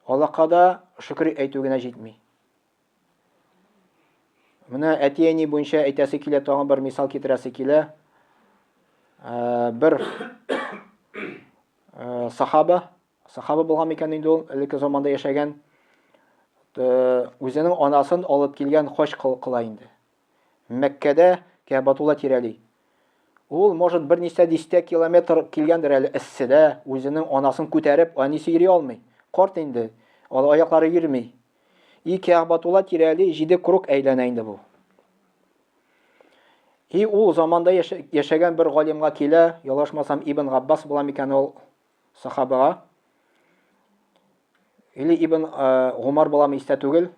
Аллаһка да шөкер әйтү генә җитми. Менә әти-әни буенча әйтәсе килә, тагын бер мисал китерәсе килә. Э, бер э, сахаба, сахаба булган микән инде ул, элекке заманда яшәгән, э, үзенең анасын алып килгән хаҗ кыла инде. Мәккәдә Кәбатулла тирәли. Ул, может, берничә дистә километр килгәндер әле эсседә, үзенең анасын күтәреп, әнисе йөри алмый. Карт инде, ал аяклары йөрми. И Кәбатулла тирәли җиде круг әйләнә инде бу. И ул заманда яшәгән бер галимга килә, ялгышмасам, Ибн Габбас була микән ул сахабага. Или Ибн э, Гумар буламы истә түгел.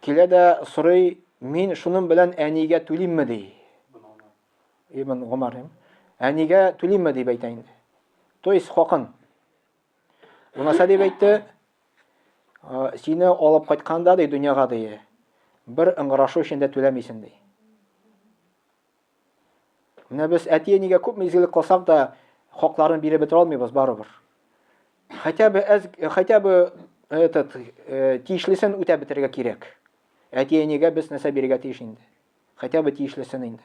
Килә дә сорый, мин шуның белән әнигә түлимме ди. Ибн Гумар. Әнигә түлимме дип әйтә инде. То есть хакын. Ул нәрсә дип әйтте? Э, сине алып кайтканда ди дөньяга ди. Бер ыңгырашу өчен дә түләмисең ди. Менә без әти-әнигә күпме изгелек кылсак та, хакларын биреп бетерә алмыйбыз барыбер. Хотя бы әз, хотя бы этот э, тиешлесен үтәп бетерергә кирәк. Әти-әнигә без нәрсә бирергә тиеш инде? Хотя бы тиешлесен инде.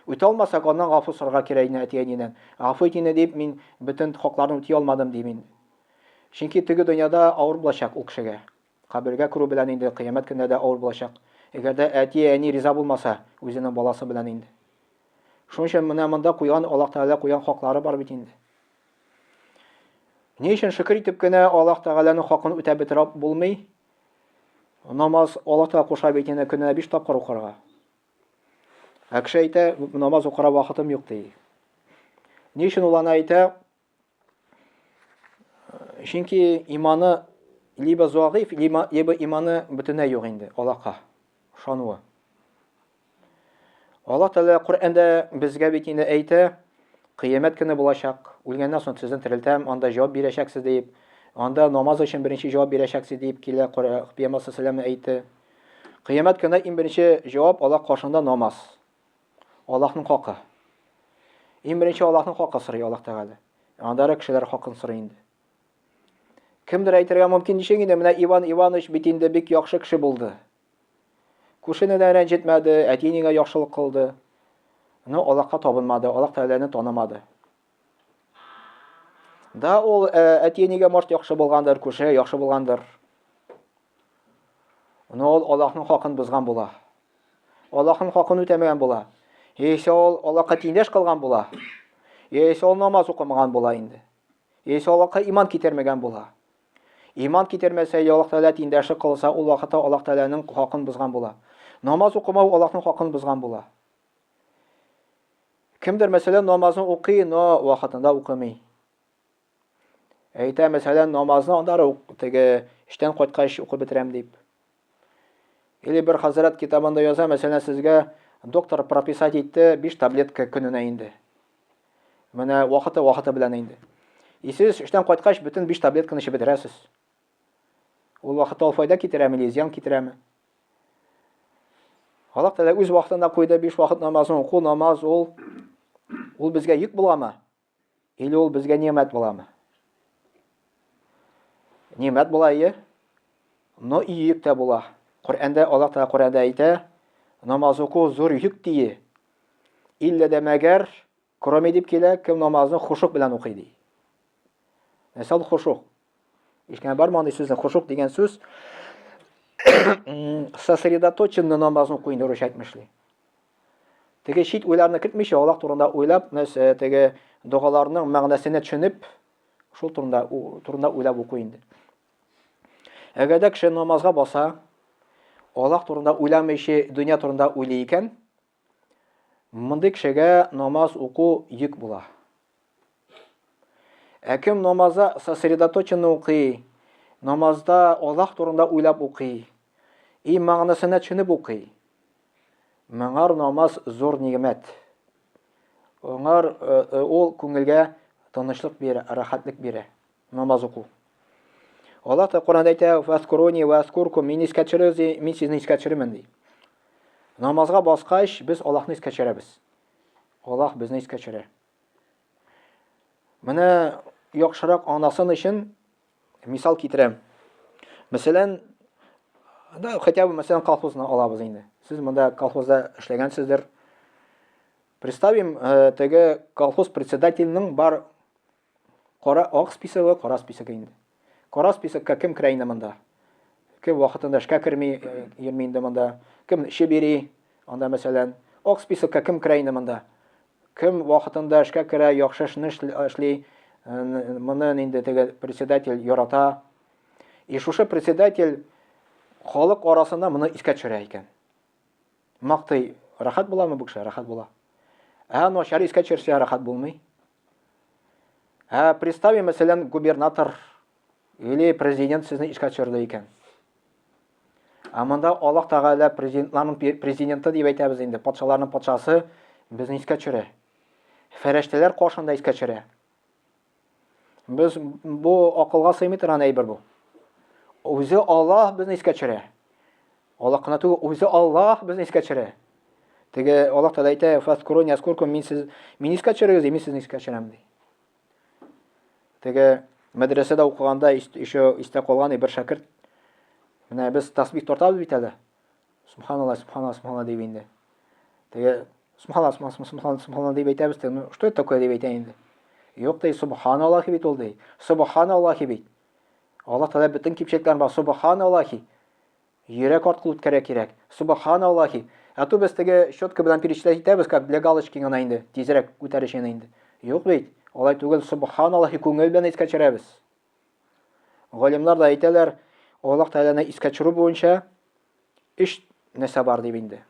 Үтә алмасак, аннан гафу сорарга кирәк инде әти-әнидән. Гафу ит инде дип, мин бөтен хакларны үти алмадым дим инде. Чөнки теге дөньяда авыр булачак ул кешегә. Кабергә керү белән инде кыямәт көнендә дә авыр булачак. Әгәр дә әти-әни риза булмаса, үзенең баласы белән инде. Шуның өчен менә монда куйган Аллаһ Тәгалә куйган хаклары бар бит инде. Ни өчен шөкер итеп кенә Аллаһ Тәгаләнең хакын үтәп бетерә булмый? Намаз Аллаһ Тәгалә куша бит инде көненә 5 тапкыр укырга. Ә кеше әйтә, намаз укырга вакытым юк ди. Ни өчен ул аны әйтә? Чөнки иманы либо загыйф, либо, либо иманы бөтенләй юк инде Аллаһка ышануы. Аллаһ Тәгалә Коръәндә безгә бит инде әйтә, кыямәт көне булачак. Үлгәннән соң сезне терелтәм, анда җавап бирәчәксез дип. Анда намаз өчен беренче җавап бирәчәксез дип килә Пәйгамбәр саллаллаху әйтте. Кыямәт көнендә иң беренче җавап Аллаһ каршында намаз. Аллаһның хакы. Иң беренче Аллаһның хакы сорый Аллаһ Тәгалә. Аннары кешеләр хакын сорый инде. Кемдер әйтергә мөмкин, ничек инде менә Иван Иванович бит инде бик яхшы кеше булды. Күршене дә рәнҗетмәде, әти-әнигә яхшылык кылды. Но Аллаһка табынмады, Аллаһ Тәгаләне танымады. Да ул э, әти-әнигә может яхшы булгандыр, күршегә яхшы булгандыр. Но ул Аллаһның хакын бозган була. Аллаһның хакын үтәмәгән була. Яисә ул Аллаһка тиңдәш кылган була. Яисә ул намаз укымаган була инде. Яисә Аллаһка иман китермәгән була. Иман китермәсә, я Аллаһ Тәгалә тиңдәше кылса, ул вакытта Аллаһ Тәгаләнең хакын бозган була. Намаз укымау Аллаһның хакын бозган була. Кемдер, мәсәлән, намазны укый, но вакытында укымый. Әйтә, мәсәлән, намазны аннары теге эштән кайткач укып бетерәм дип. Или бер хәзрәт китабында яза, мәсәлән, сезгә доктор прописать итте 5 таблетка көненә инде. Менә вакыты вакыты белән инде. И сез эштән кайткач бөтен 5 таблетканы эчеп бетерәсез. Ул вакытта ул файда китерәме или зыян китерәме? Аллаһ Тәгалә үз вакытында куйды 5 вакыт намазын уку, намаз ул ул безгә йөк буламы? Или ул безгә нимәт буламы? Нимәт була, ие. Но и йөк тә була. Коръәндә Аллаһ Тәгалә Коръәндә әйтә, намаз уку зур йөк дие. Иллә дә мәгәр, кроме дип килә, кем намазны хушук белән укый ди. Нәрсә ул хушук? Ишкән бармы андый сүзне? Хушук дигән сүз сосредоточенно намазны укый инде русча әйтмешли. Теге чит уйларны кертмичә, Аллаһ турында уйлап, нәрсә, теге догаларның мәгънәсенә төшенеп, шул турында турында уйлап уку инде. Әгәр дә кеше намазга баса, Аллаһ турында уйламыйча, дөнья турында уйлый икән, мондый кешегә намаз уку йөк була. Ә кем намазда сосредоточенно укый, намазда Аллаһ турында уйлап укый, и мәгънәсенә төшенеп укый, Моңар намаз зур нигъмәт. Аңар э, э, ул күңелгә тынычлык бирә, рәхәтлек бирә. Намаз уку. Аллаһ та Коранда әйтә, "Фаскуруни ва аскуркум", мине искә төшерегез, мин сезне искә төшерермен ди. Намазга баскач, без Аллаһны искә төшерәбез. Аллаһ безне искә төшерә. Менә яхшырак аңласын өчен мисал китерәм. Мәсәлән, да, хотя бы мәсәлән колхозны алабыз инде. Сез монда колхозда эшләгәнсездер. Представим, э, теге колхоз председательнең бар кара ак списогы, кара списогы инде. Кара списокка кем керә инде монда? Кем вакытында эшкә керми, э, йөрми инде монда? Кем эше бери? Анда мәсәлән, ак списокка кем керә инде монда? Кем вакытында эшкә керә, яхшы эшне эшли, моны инде теге председатель ярата. И шушы председатель халык арасында моны искә төшерә икән. Мактый, рәхәт буламы бу кеше? Рәхәт була. Ә начар искә төшерсә, рәхәт булмый. Ә представим, мәсәлән, губернатор или президент сезне искә төшерде икән. Ә монда Аллаһ Тәгалә президентларның президенты дип әйтәбез инде, патшаларның патшасы безне искә төшерә. Фәрештәләр каршында искә төшерә. Без бу акылга сыймый торган әйбер бу. Үзе Аллаһ безне искә төшерә. Аллаһ кына түгел, үзе Аллаһ безне искә төшерә. Теге Аллаһ Тәгалә әйтә, "Фаскуруни аскуркум", мин сез мин искә төшерегез, мин сезне искә төшерәм ди. Теге мәдрәсәдә укыганда еще истә калган бер шәкерт. Менә без тасбих тартабыз бит әле. Субханалла, субханалла, субханалла дип инде. Теге субханалла, субханалла, субханалла, субханалла дип әйтәбез, теге, ну, что это такое дип әйтә инде. Юк ди, субханаллахи бит ул ди. Субханаллахи бит. Аллаһ Тәгалә бөтен кимчелекләрен бар. Субханаллахи. Йөрәк арткылы үткәрә кирәк. Субханаллахи. Ә то без теге щетка белән перечислять итәбез, как для галочки гына инде, тизрәк үтәр өчен инде. Юк бит. Алай түгел, субханаллахи күңел белән искә төшерәбез. Галимнар да әйтәләр, Аллаһ Тәгаләне искә төшерү буенча өч нәрсә бар дип инде.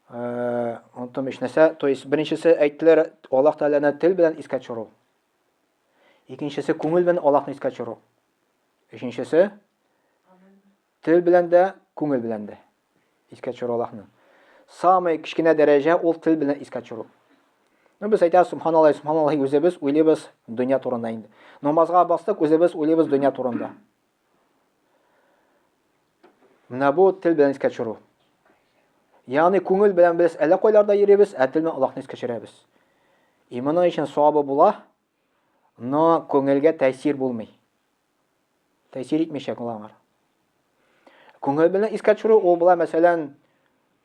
Э, оныттым өч нәрсә. То есть беренчесе әйттеләр, Аллаһ Тәгаләне тел белән искә төшерү. Икенчесе күңел белән Аллаһны искә төшерү. Өченчесе тел белән дә, күңел белән дә искә төшерү Аллаһны. Самый кечкенә дәрәҗә ул тел белән искә төшерү. Ну, без әйтәбез, субханаллаһ, субханаллаһ, үзебез уйлыйбыз дөнья турында инде. Намазга бастык, үзебез уйлыйбыз дөнья турында. Менә бу тел белән искә төшерү. Ягъни күңел белән без әллә кайларда йөрибез, ә тел белән Аллаһны искә төшерәбез. И моның өчен савабы була, но күңелгә тәэсир булмый. Тәэсир итмичә ул аңар. Күңел белән искә төшерү ул була, мәсәлән,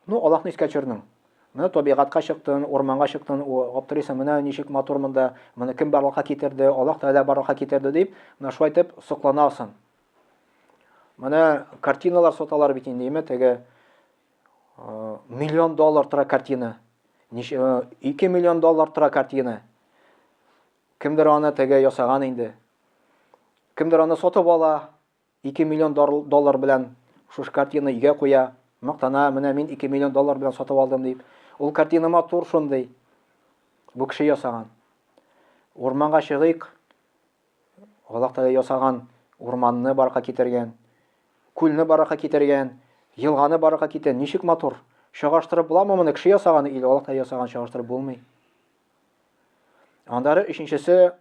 ну, Аллаһны искә төшердең. Менә табигатькә чыктың, урманга чыктың, аптырыйсың, менә ничек матур монда, моны кем барлыкка китерде, Аллаһ Тәгалә барлыкка китерде дип, менә шулай итеп сокланасың. Менә картиналар саталар бит инде, әйме, теге миллион доллар тора картина. 2 миллион доллар тора картина. Кемдер аны теге ясаган инде. Кемдер аны сатып ала, 2 миллион доллар белән шушы картина өйгә куя, мактана, менә мин 2 миллион доллар белән сатып алдым дип. Ул картина матур шундый. Бу кеше ясаган. Урманга чыгыйк. Аллаһ Тәгалә ясаган урманны барка китергән, күлне барка китергән, елганы барка китергән. Ничек матур. Чагыштырып буламы моны кеше ясаган или Аллаһ Тәгалә ясаган чагыштырып булмый. Аннары өченчесе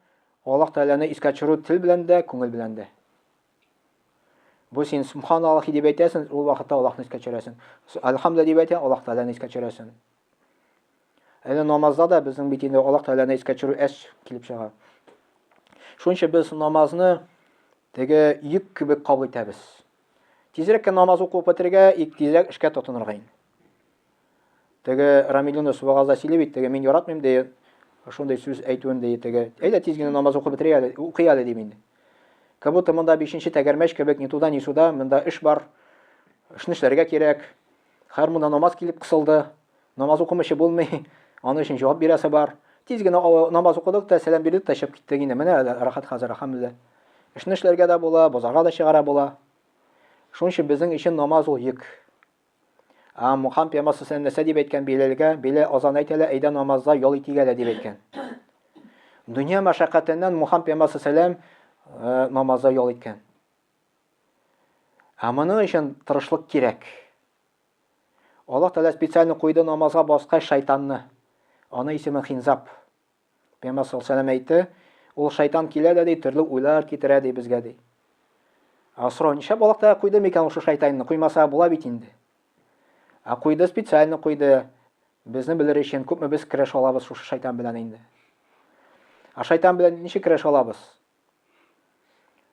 Аллаһ Тәгаләне искә төшерү тел белән дә, күңел белән дә. Бу син субханаллахи дип әйтәсең, ул вакытта Аллаһны искә төшерәсең. Әлхәмдүлилләһ дип әйтәсең, Аллаһ Тәгаләне искә төшерәсең. Әле намазда да безнең бит инде Аллаһ Тәгаләне искә төшерү әз килеп чыга. Шунча без намазны теге йөк кебек кабул итәбез. Тизрәк кенә намаз укып бетерергә, и тизрәк эшкә тотынырга инде. Теге Рамил Юнус вагазда сөйли бит, теге мин яратмыйм ди, шундый сүз әйтүен ди, теге. Әйдә тиз генә намаз укып бетерик әле, укый әле дим инде. Как будто монда бишенче тәгәрмәч кебек, ни туда, ни сюда, монда эш бар. Эшне эшләргә кирәк. Хәер монда намаз килеп кысылды. Намаз укымыйча булмый. Аның өчен җавап бирәсе бар. Тиз генә намаз укыдык та, сәлам бирдек тә чыгып киттек инде. Менә рәхәт хәзер, әлхәмдүлилләһ. Эшне эшләргә дә була, базарга да чыгара була. Шуның өчен безнең өчен намаз ул йөк. Ә Мухаммад пәйгамбәр саллаллаху нәрсә дип әйткән Биләлгә? Биләл азан әйт әле, әйдә намазда ял итик әле дип әйткән. Дөнья мәшәкатеннән Мухаммад пәйгамбәр саллаллаху э, намазда ял иткән. Ә моның өчен тырышлык кирәк. Аллаһ Тәгалә специально куйды намазга баскач шайтанны. Аны исеме Хинзаб. Пәйгамбәр саллаллаху алейһи әйтте, ул шайтан килә дә ди, төрле уйлар китерә ди безгә ди. Ә сорау нишләп Аллаһ Тәгалә куйды микән ул шайтанны? Куймаса була бит инде. Ә куйды специально куйды. Безне белер өчен күпме без көрәш алабыз шушы шайтан белән инде. Ә шайтан белән ничек көрәш алабыз?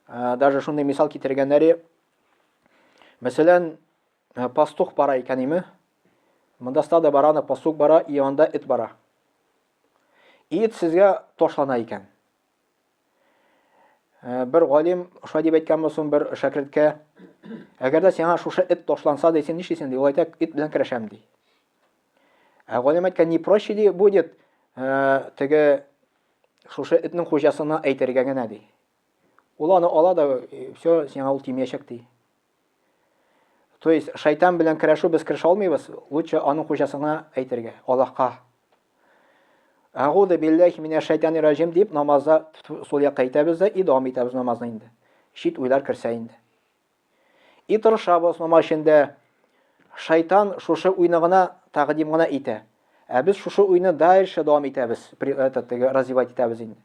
Даже шундый мисал китергәннәре, мәсәлән, пастух бара икән име? Монда стадо барана, пастух бара, и анда эт бара. Ит сезгә ташлана икән. Э, бер галим шулай дип әйткән булсын бер шәкерткә, әгәр дә сиңа шушы эт ташланса, ди, син нишлисең, ди, ул әйтә, эт белән көрәшәм, ди. Ә галим әйткән, не проще ди, будет, э, теге шушы этнең хуҗасына әйтергә генә, ди. Ул аны ала да, э, все, сиңа ул тимәячәк, ди. То есть шайтан белән көрәшү без көрәшә алмыйбыз, лучше аның хуҗасына әйтергә, Аллаһка. Әгуду билләһи минәш шайтанир раҗим дип намазда сул якка әйтәбез дә и дәвам итәбез намазны инде. Чит уйлар керсә инде. И тырышабыз намаз эчендә. Шайтан шушы уйны гына тәкъдим гына итә. Ә без шушы уйны дальше дәвам итәбез, этот, развивать итәбез инде.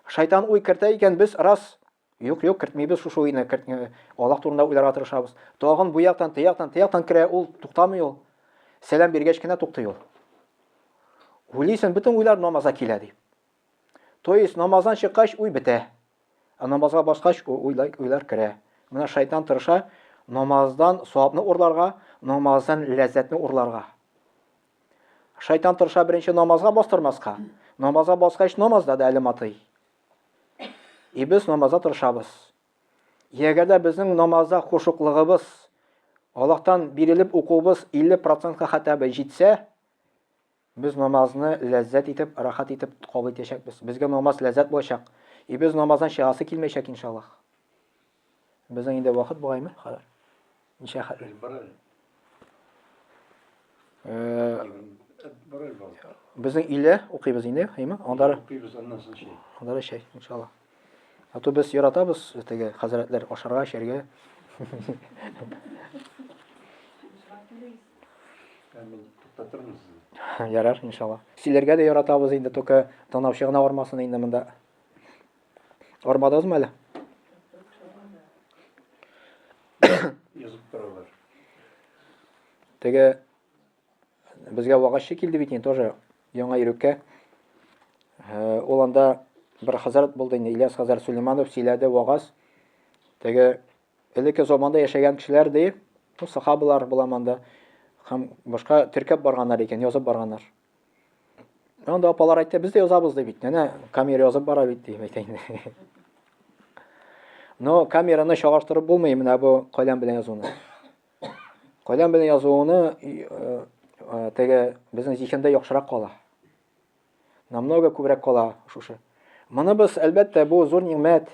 Шайтан уй кертә икән, без раз Юк, юк, кертмибез шушы уйны, кертми. Аллаһ турында уйларга тырышабыз. Тагын бу яктан, те яктан, те яктан керә, ул туктамый ул. Сәлам биргәч кенә туктый ул. Уйлыйсың, бөтен уйлар намазга килә дип. То есть намаздан чыккач уй бетә. Ә намазга баскач уйлар, уйлар керә. Менә шайтан тырыша намаздан савапны урларга, намаздан ләззәтне урларга. Шайтан тырыша беренче намазга бастырмаска. Намазга баскач намазда да әле матый. И без намазда тырышабыз. Әгәр дә безнең намазда хушуклыгыбыз, Аллаһтан бирелеп укуыбыз 50%-ка хәтта бы җитсә, без намазны ләззәт итеп, рәхәт итеп кабул итәчәкбез. Безгә намаз ләззәт булачак. И без намаздан чыгасы килмәячәк, иншаллаһ. Безнең инде вакыт бугаймы? Хәзер. Ничә хәтле? Безнең илә укыйбыз инде, әйме? Аннары укыйбыз, аннан соң чәй. Аннары чәй, иншалла. А то без яратабыз теге хәзрәтләр ашарга, эчәргә. Ә мин туктатырмын сезне. Ярар, иншалла. Сөйләргә дә яратабыз инде, только тыңлаучы гына армасын инде монда. Армадыгызмы әле? Язып торалар. Теге безгә вагазчы килде бит инде тоже Яңа Иреккә. Э, ул анда бер хәзрәт булды инде, Ильяс хәзрәт Сулейманов сөйләде вагаз. Теге элекке заманда яшәгән кешеләр ди, ну, сахабалар була монда һәм башка теркәп барганнар икән, язып барганнар. Анда апалар әйтте, без дә язабыз ди бит. Әнә камера язып бара бит дип әйтә инде. Но камераны чагыштырып булмый менә бу каләм белән язуны. Каләм белән язуны э, э, теге безнең зиһендә яхшырак кала. Намного күбрәк кала шушы. Моны без, әлбәттә, бу зур нимәт.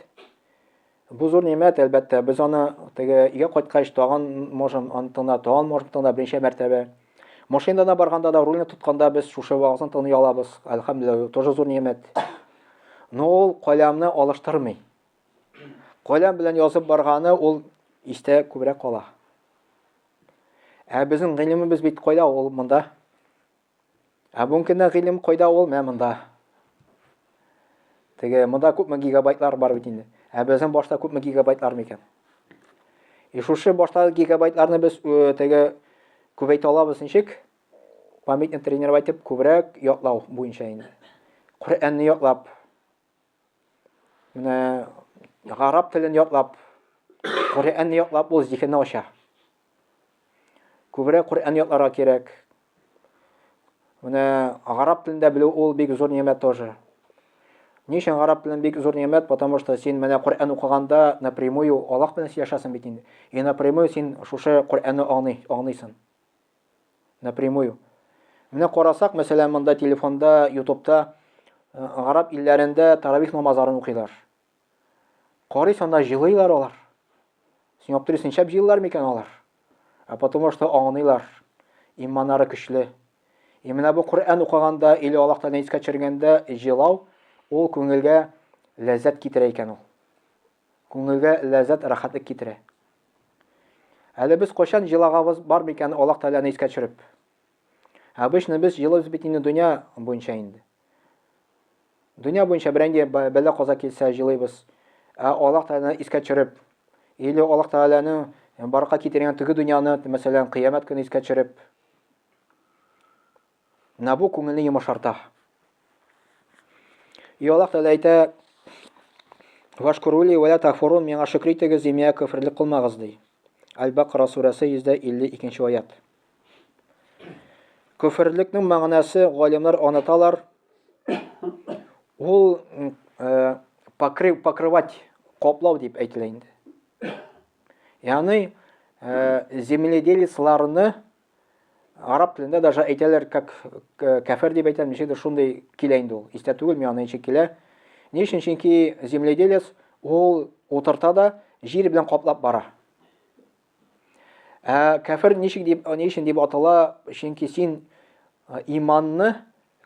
Бу зур нимәт, әлбәттә. Без аны теге өйгә кайткач тагын можем аны тыңлап, тагын можем тыңлап берничә мәртәбә. Машинада барганда да рульне тотканда без шушы вагызны тыңлый алабыз. Әлхәмдүлилләһ, тоже зур нимәт. Но ул каләмне алыштырмый. Каләм белән язып барганы ул истә күбрәк кала. Ә безнең гыйлемебез бит кайда ул монда? Ә бүгенге көндә гыйлем кайда ул? Менә монда. Теге монда күпме гигабайтлар бар бит инде. Ә безнең башта күпме гигабайтлар микән? И шушы баштагы гигабайтларны без э, теге күбәйтә алабыз ничек? Памятьне тренировать итеп күбрәк ятлау буенча инде. Коръәнне ятлап, менә гарәп телен ятлап, Коръәнне ятлап ул зиһенне ача. Күбрәк Коръән ятларга кирәк. Менә гарәп телендә белү ул бик зур нимәт тоже. Ни өчен гарәп телен бик зур нимәт? Потому что син менә Коръән укыганда напрямую Аллаһ белән сөйләшәсең бит инде. И напрямую син шушы Коръәнне аңлый, аңлыйсың. Напрямую. Менә карасак, мәсәлән, монда телефонда, ютубта э, гарәп илләрендә таравих намазларын укыйлар. Карыйсың, анда җылыйлар алар. Син аптырыйсың, ничәп җылыйлар микән алар? Ә потому что аңлыйлар. Иманнары көчле. И менә бу Коръән укыганда или Аллаһ Тәгаләне искә төшергәндә җылау, ул күңелгә ләззәт китерә икән ул. Күңелгә ләззәт, рәхәтлек китерә. Әле без кайчан җылагабыз бар микән Аллаһ Тәгаләне искә төшереп? Обычно без җылыбыз бит инде дөнья буенча инде. Дөнья буенча берәнге бәла каза килсә җылыйбыз. Ә Аллаһ Тәгаләне искә төшереп, или Аллаһ Тәгаләнең барка китергән теге дөньяны, мәсәлән, кыямәт көне искә төшереп, Менә бу күңелне йомшарта. И Аллаһ Тәгалә әйтә, Вашкурули ва ла такфурун, миңа шөкер итегез, миңа көферлек кылмагыз, ди. Аль-Бакара сүрәсе 152 аят. Көферлекнең мәгънәсе галимнәр анаталар. Ул э, покрыв, покрывать, каплау дип әйтелә инде. Ягъни э, земледелецларны Араб телендә даже әйтәләр, как э, кәфер дип әйтәләр, ничектер шундый килә инде ул. Истә түгел, миңа ничек килә. Ни өчен? Чөнки земледелец ул утырта да җир белән каплап бара. Ә кәфер ничек дип, ни өчен дип атала? Чөнки син э, иманны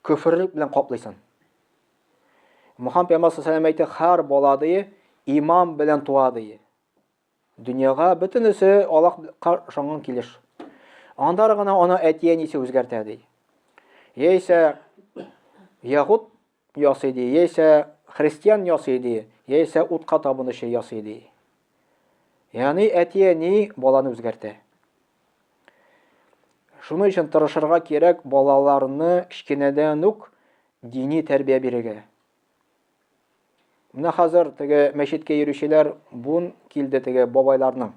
көферлек белән каплыйсың. Мухаммад пәйгамбәр саллаллаху алейһи әйтә, һәр бала ди иман белән туа ди. Дөньяга бөтенесе Аллаһка ышанган килеш. Андары гына аны әти-әнисе үзгәртә ди. Яисә ягут ясый ди, яисә христиан ясый ди, яисә утка табынучы ясый ди. Ягъни әти-әни баланы үзгәртә. Шуның өчен тырышырга кирәк балаларны кечкенәдән үк дини тәрбия бирергә. Менә хәзер теге мәчеткә йөрүчеләр бун килде теге бабайларның.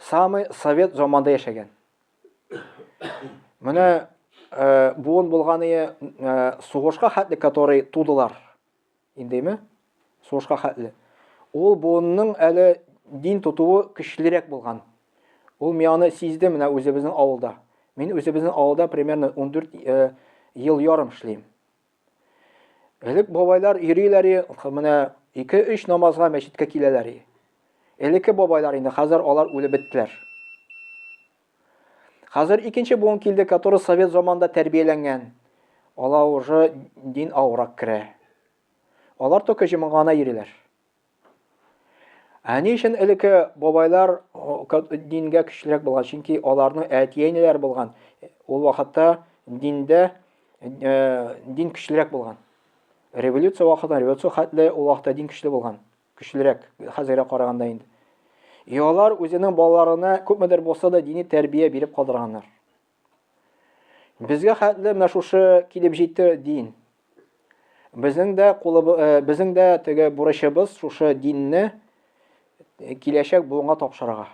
Самый совет заманда яшәгән. Менә э, буын булганы э, сугышка хәтле, который тудылар. Индеме? Сугышка хәтле. Ул буынның әле дин тотуы көчлерәк булган. Ул мин аны сиздем менә үзебезнең авылда. Мин үзебезнең авылда примерно 14 э, ел ярым эшлим. Элек бабайлар йөриләр, менә 2-3 намазга мәчеткә киләләр. Элекке бабайлар инде хәзер алар үлеп беттеләр. Хәзер икенче буын килде, который совет заманында тәрбияләнгән. Алар уже дин авырак керә. Алар только җомгага йөриләр. Ә ни өчен элекке бабайлар дингә көчлерәк булган? Чөнки аларның әти-әниләре булган. Ул вакытта диндә э, дин көчлерәк булган. Революция вакытында, революция хәтле ул вакытта дин көчле булган. Көчлерәк, хәзергә караганда инде. И алар үзенең балаларына күпмедер булса да дини тәрбия биреп калдырганнар. Безгә хәтле менә шушы килеп җитте дин. Безнең дә кулыбы, э, безнең дә теге бурычыбыз шушы динне э, киләчәк буынга тапшырырга.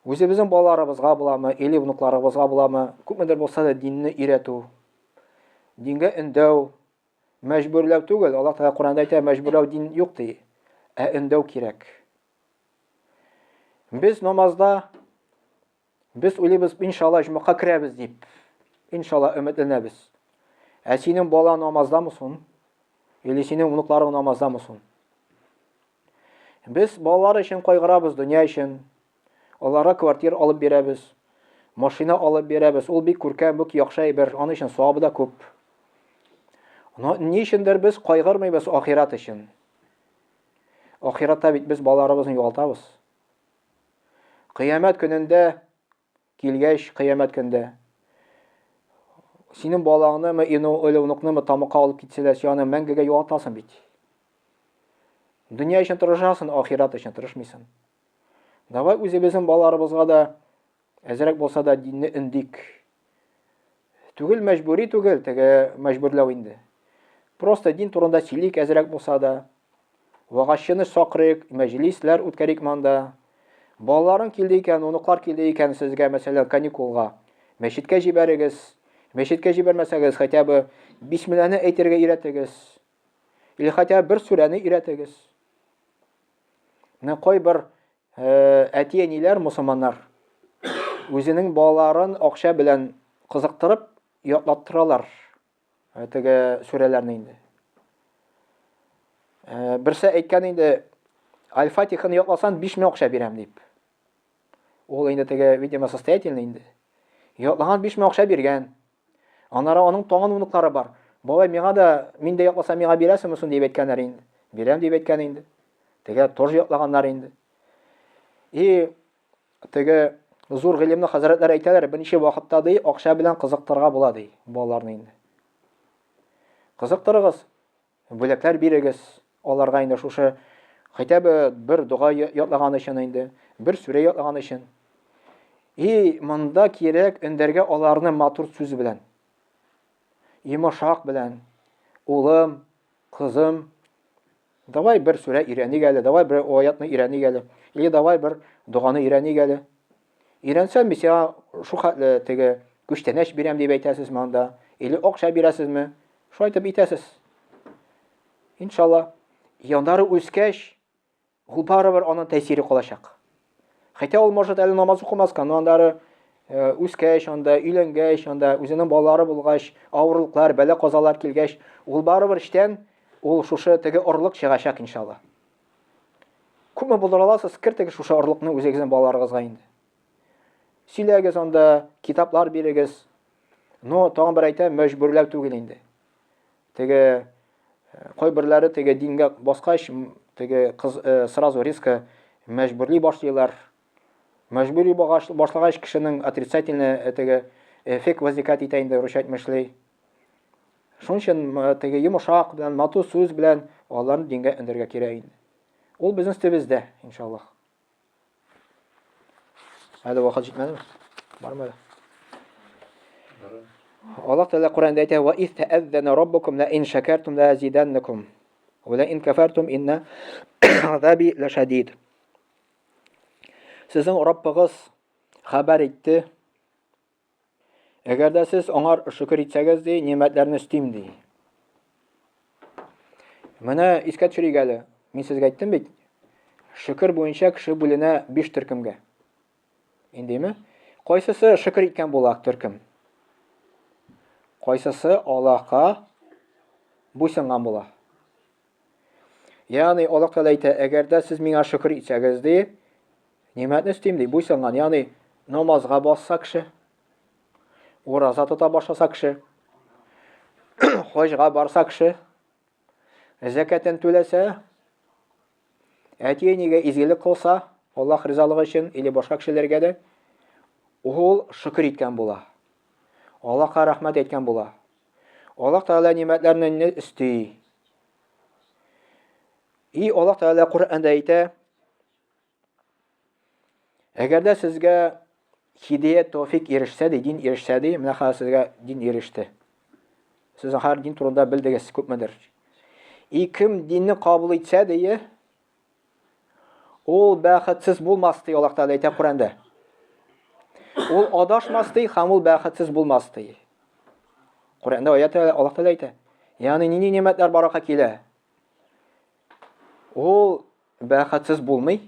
Үзебезнең балаларыбызга буламы, или внукларыбызга буламы, күпмедер булса да динне өйрәтү, дингә өндәү, мәҗбүрләү түгел, Аллаһ Тәгалә Коръәндә әйтә, мәҗбүрләү дин юк ди, ә өндәү кирәк. Без намазда без уйлыйбыз, иншалла, җомака керәбез дип. Иншалла, өметләнәбез. Ә синең бала намаздамы соң? Или синең внукларың намаздамы соң? Без балалар өчен кайгырабыз, дөнья өчен. Аларга квартира алып бирәбез, машина алып бирәбез. Ул бик күркәм, бик яхшы әйбер, аның өчен савабы да күп. Но ни өчендер без кайгырмыйбыз ахират өчен. Ахиратта бит без балаларыбызны югалтабыз. Кыямәт көнендә килгәч, кыямәт көндә синең балаңнымы, или внукнымы тамакка алып китсәләр, син аны мәңгегә югалтасың бит. Дөнья өчен тырышасың, ахират өчен тырышмыйсың. Давай үзебезнең балаларыбызга да әзрәк булса да динне өндик. Түгел мәҗбүри түгел, теге мәҗбүрләү инде. Просто дин турында сөйлик әзрәк булса да. Вагазчыны чакырыйк, мәҗлисләр үткәрик монда. Балаларың килде икән, оныклар килде икән сезгә, мәсәлән, каникулга. Мәчеткә җибәрегез. Мәчеткә җибәрмәсәгез, хотя бы бисмилләне әйтергә өйрәтегез. Или хотя бы бер сүрәне өйрәтегез. Менә кайбер Әти-әниләр мусульманнар үзенең балаларын акча белән кызыктырып ятлаттыралар теге сүрәләрне инде. Берсе әйткән инде, Аль-Фатиханы ятласаң 5000 акча бирәм дип. Ул инде теге, видимо, состоятельный инде. Ятлаган 5000 акча биргән. Аннары аның тагын внуклары бар. Бабай, миңа да, мин дә якласам, миңа бирәсеңме соң дип әйткәннәр инде. Бирәм дип әйткән инде. Теге тоже яклаганнар инде. И теге зур гыйлемле хәзрәтләр әйтәләр, берничә вакытта ди, акча белән кызыктырырга була ди балаларны инде. Кызыктырыгыз. Бүләкләр бирегез аларга инде шушы хотя бы бер дога ятлаган өчен инде, бер сүрә ятлаган өчен. И монда кирәк өндәргә аларны матур сүз белән. Йомшак белән. Улым, кызым, давай бер сүрә өйрәник әле, давай бер аятны өйрәник әле, или давай бер доганы өйрәник әле. Өйрәнсәм, мин сиңа шу хәтле теге күчтәнәч бирәм дип әйтәсезме анда, или акча бирәсезме? Шулай итеп итәсез. Иншалла. Яннары үскәч, ул барыбер аның тәэсире калачак. Хотя ул может әле намаз укымаска, но аннары э, үскәч, анда өйләнгәч, анда үзенең балалары булгач, авырлыклар, бәла-казалар килгәч, ул барыбер эчтән ул шушы теге орлык чыгачак иншалла. Күпме булдыра аласыз, кертегез шушы орлыкны үзегезнең балаларыгызга инде. Сөйләгез анда, китаплар бирегез. Но тагын бер әйтәм, мәҗбүрләү түгел инде. Теге э, кайберләре теге дингә баскач, теге кыз э, сразу резко мәҗбүрли башлыйлар. Мәҗбүри башлагач кешенең отрицательный э, теге эффект возникать итә инде, русча әйтмешли. Шуның өчен теге йомшак белән, матур сүз белән аларны дингә өндәргә кирәк инде. Ул безнең өстебездә, иншаллаһ. Әле вакыт җитмәдеме? Бармы әле? Аллаһ Тәгалә Коръәндә әйтә: "Ва из тәәззәнә раббукум ла ин шакартум ла азиданнакум, ва ла ин кафартум инна азаби лашадид." Сезнең Раббыгыз хәбәр итте, Әгәр дә сез аңар шөкер итсәгез, ди, нимәтләрне өстим, ди. Менә искә төшерик әле. Мин сезгә әйттем бит. Шөкер буенча кеше бүленә 5 төркемгә. Индеме? Кайсысы шөкер иткән була төркем? Кайсысы Аллаһка буйсынган була? Ягъни Аллаһ Тәгалә әйтә, әгәр дә сез миңа шөкер итсәгез, ди, нимәтне өстим, ди, буйсынган, ягъни намазга басса кеше, ураза тота башласа кеше, хаҗга барса кеше, зәкәтен түләсә, Әти-әнигә изгелек кылса, Аллаһ ризалыгы өчен или башка кешеләргә дә, ул шөкер иткән була. Аллаһка рәхмәт әйткән була. Аллаһ Тәгалә нимәтләрне өсти. И Аллаһ Тәгалә Коръәндә әйтә, Әгәр дә сезгә һидәят, тәүфик ирешсә ди, дин ирешсә ди, менә хәзер сезгә дин иреште. Сез һәр дин турында белдегез күпмедер. И кем динне кабул итсә ди, ул бәхетсез булмас ди Аллаһ Тәгалә әйтә Коръәндә. Ул адашмас ди һәм ул бәхетсез булмас ди. Коръәндә аят Аллаһ Тәгалә әйтә. Ягъни нинди нимәтләр баракка килә? Ул бәхетсез булмый.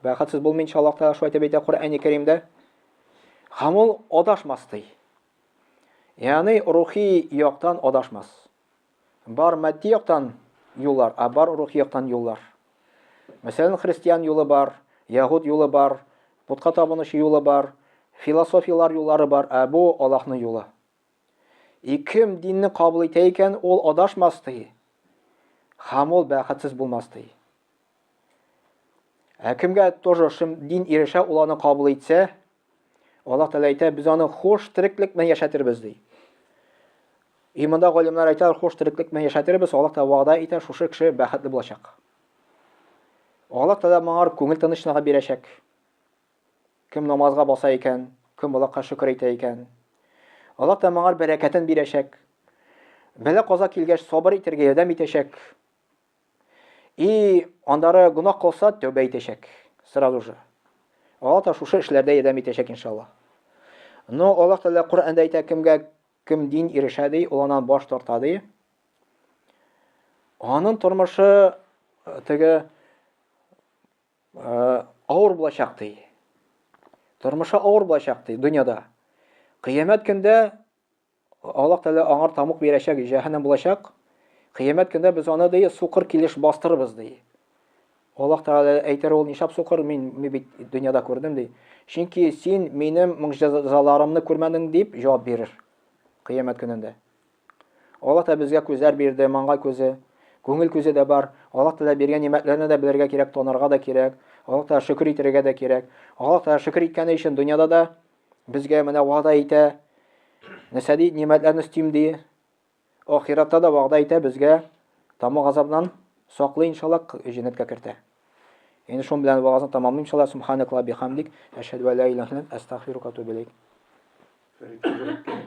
Бәхетсез булмый иншаллаһ Тәгалә шулай дип әйтә Коръәни Кәримдә. Һәм ул адашмас ди. Ягъни рухи яктан адашмас. Бар матди яктан юллар, ә бар рухи яктан юллар. Мәсәлән, христиан юлы бар, ягуд юлы бар, путка табынучы юлы бар, философиялар юллары бар, ә бу Аллаһның юлы. И кем динне кабул итә икән, ул адашмас ди. Һәм ул бәхетсез булмас ди. Ә кемгә тоже шым дин ирешә, ул аны кабул итсә, Аллаһ Тәгалә әйтә, без аны хуш тереклек белән яшәтербез ди. И монда галимнәр әйтә, хуш тереклек белән яшәтербез, Аллаһ Тәгалә вәгъдә итә, шушы кеше бәхетле булачак. Аллаһ Тәгалә моңар күңел тынычлыгы бирәчәк. Кем намазга баса икән, кем Аллаһка шөкер әйтә икән. Аллаһ та моңар бәрәкәтен бирәчәк. Бәла каза килгәч, сабыр итәргә ярдәм итәчәк. И андары гөнаһ кылса, тәүбә итәчәк. Сразу же. Аллаһ та шушы эшләрдә ярдәм итәчәк, иншаллаһ. Но Аллаһ Тәгалә Коръәндә әйтә, кемгә кем дин ирешә ди, ул аннан баш тарта ди. Аның тормышы э, теге Э, авыр булачак ди. Тормышы авыр булачак ди дөньяда. Кыямәт көндә Аллаһ Тәгалә аңар тамук бирәчәк, җәһәннәм булачак. Кыямәт көндә без аны ди сукыр килеш бастырырбыз ди. Аллаһ Тәгалә әйтер ул нишләп сукыр, мин, мин бит дөньяда күрдем ди. Чөнки син минем могҗизаларымны күрмәдең дип җавап бирер кыямәт көнендә. Аллаһ та безгә күзләр бирде, маңгай күзе, күңел күзе дә бар. Аллаһ Тәгалә биргән нимәтләрне дә белергә кирәк, танырга да кирәк. Аллаһ Тәгалә шөкер итәргә дә кирәк. Аллаһ Тәгалә шөкер иткәне өчен дөньяда да безгә менә вәгъдә итә. Нәрсә ди? Нимәтләрне өстим ди. Ахиратта да вәгъдә итә безгә тамак газабыннан саклый иншалла, җәннәткә кертә. Инде шуның белән вәгазны тәмамлыйм иншалла. Субханакалла бихамдик, әшһәдү ә ла илаһа илля әнт, әстәгъфирука ва атубу иләйк. Фәрит хәзрәткә.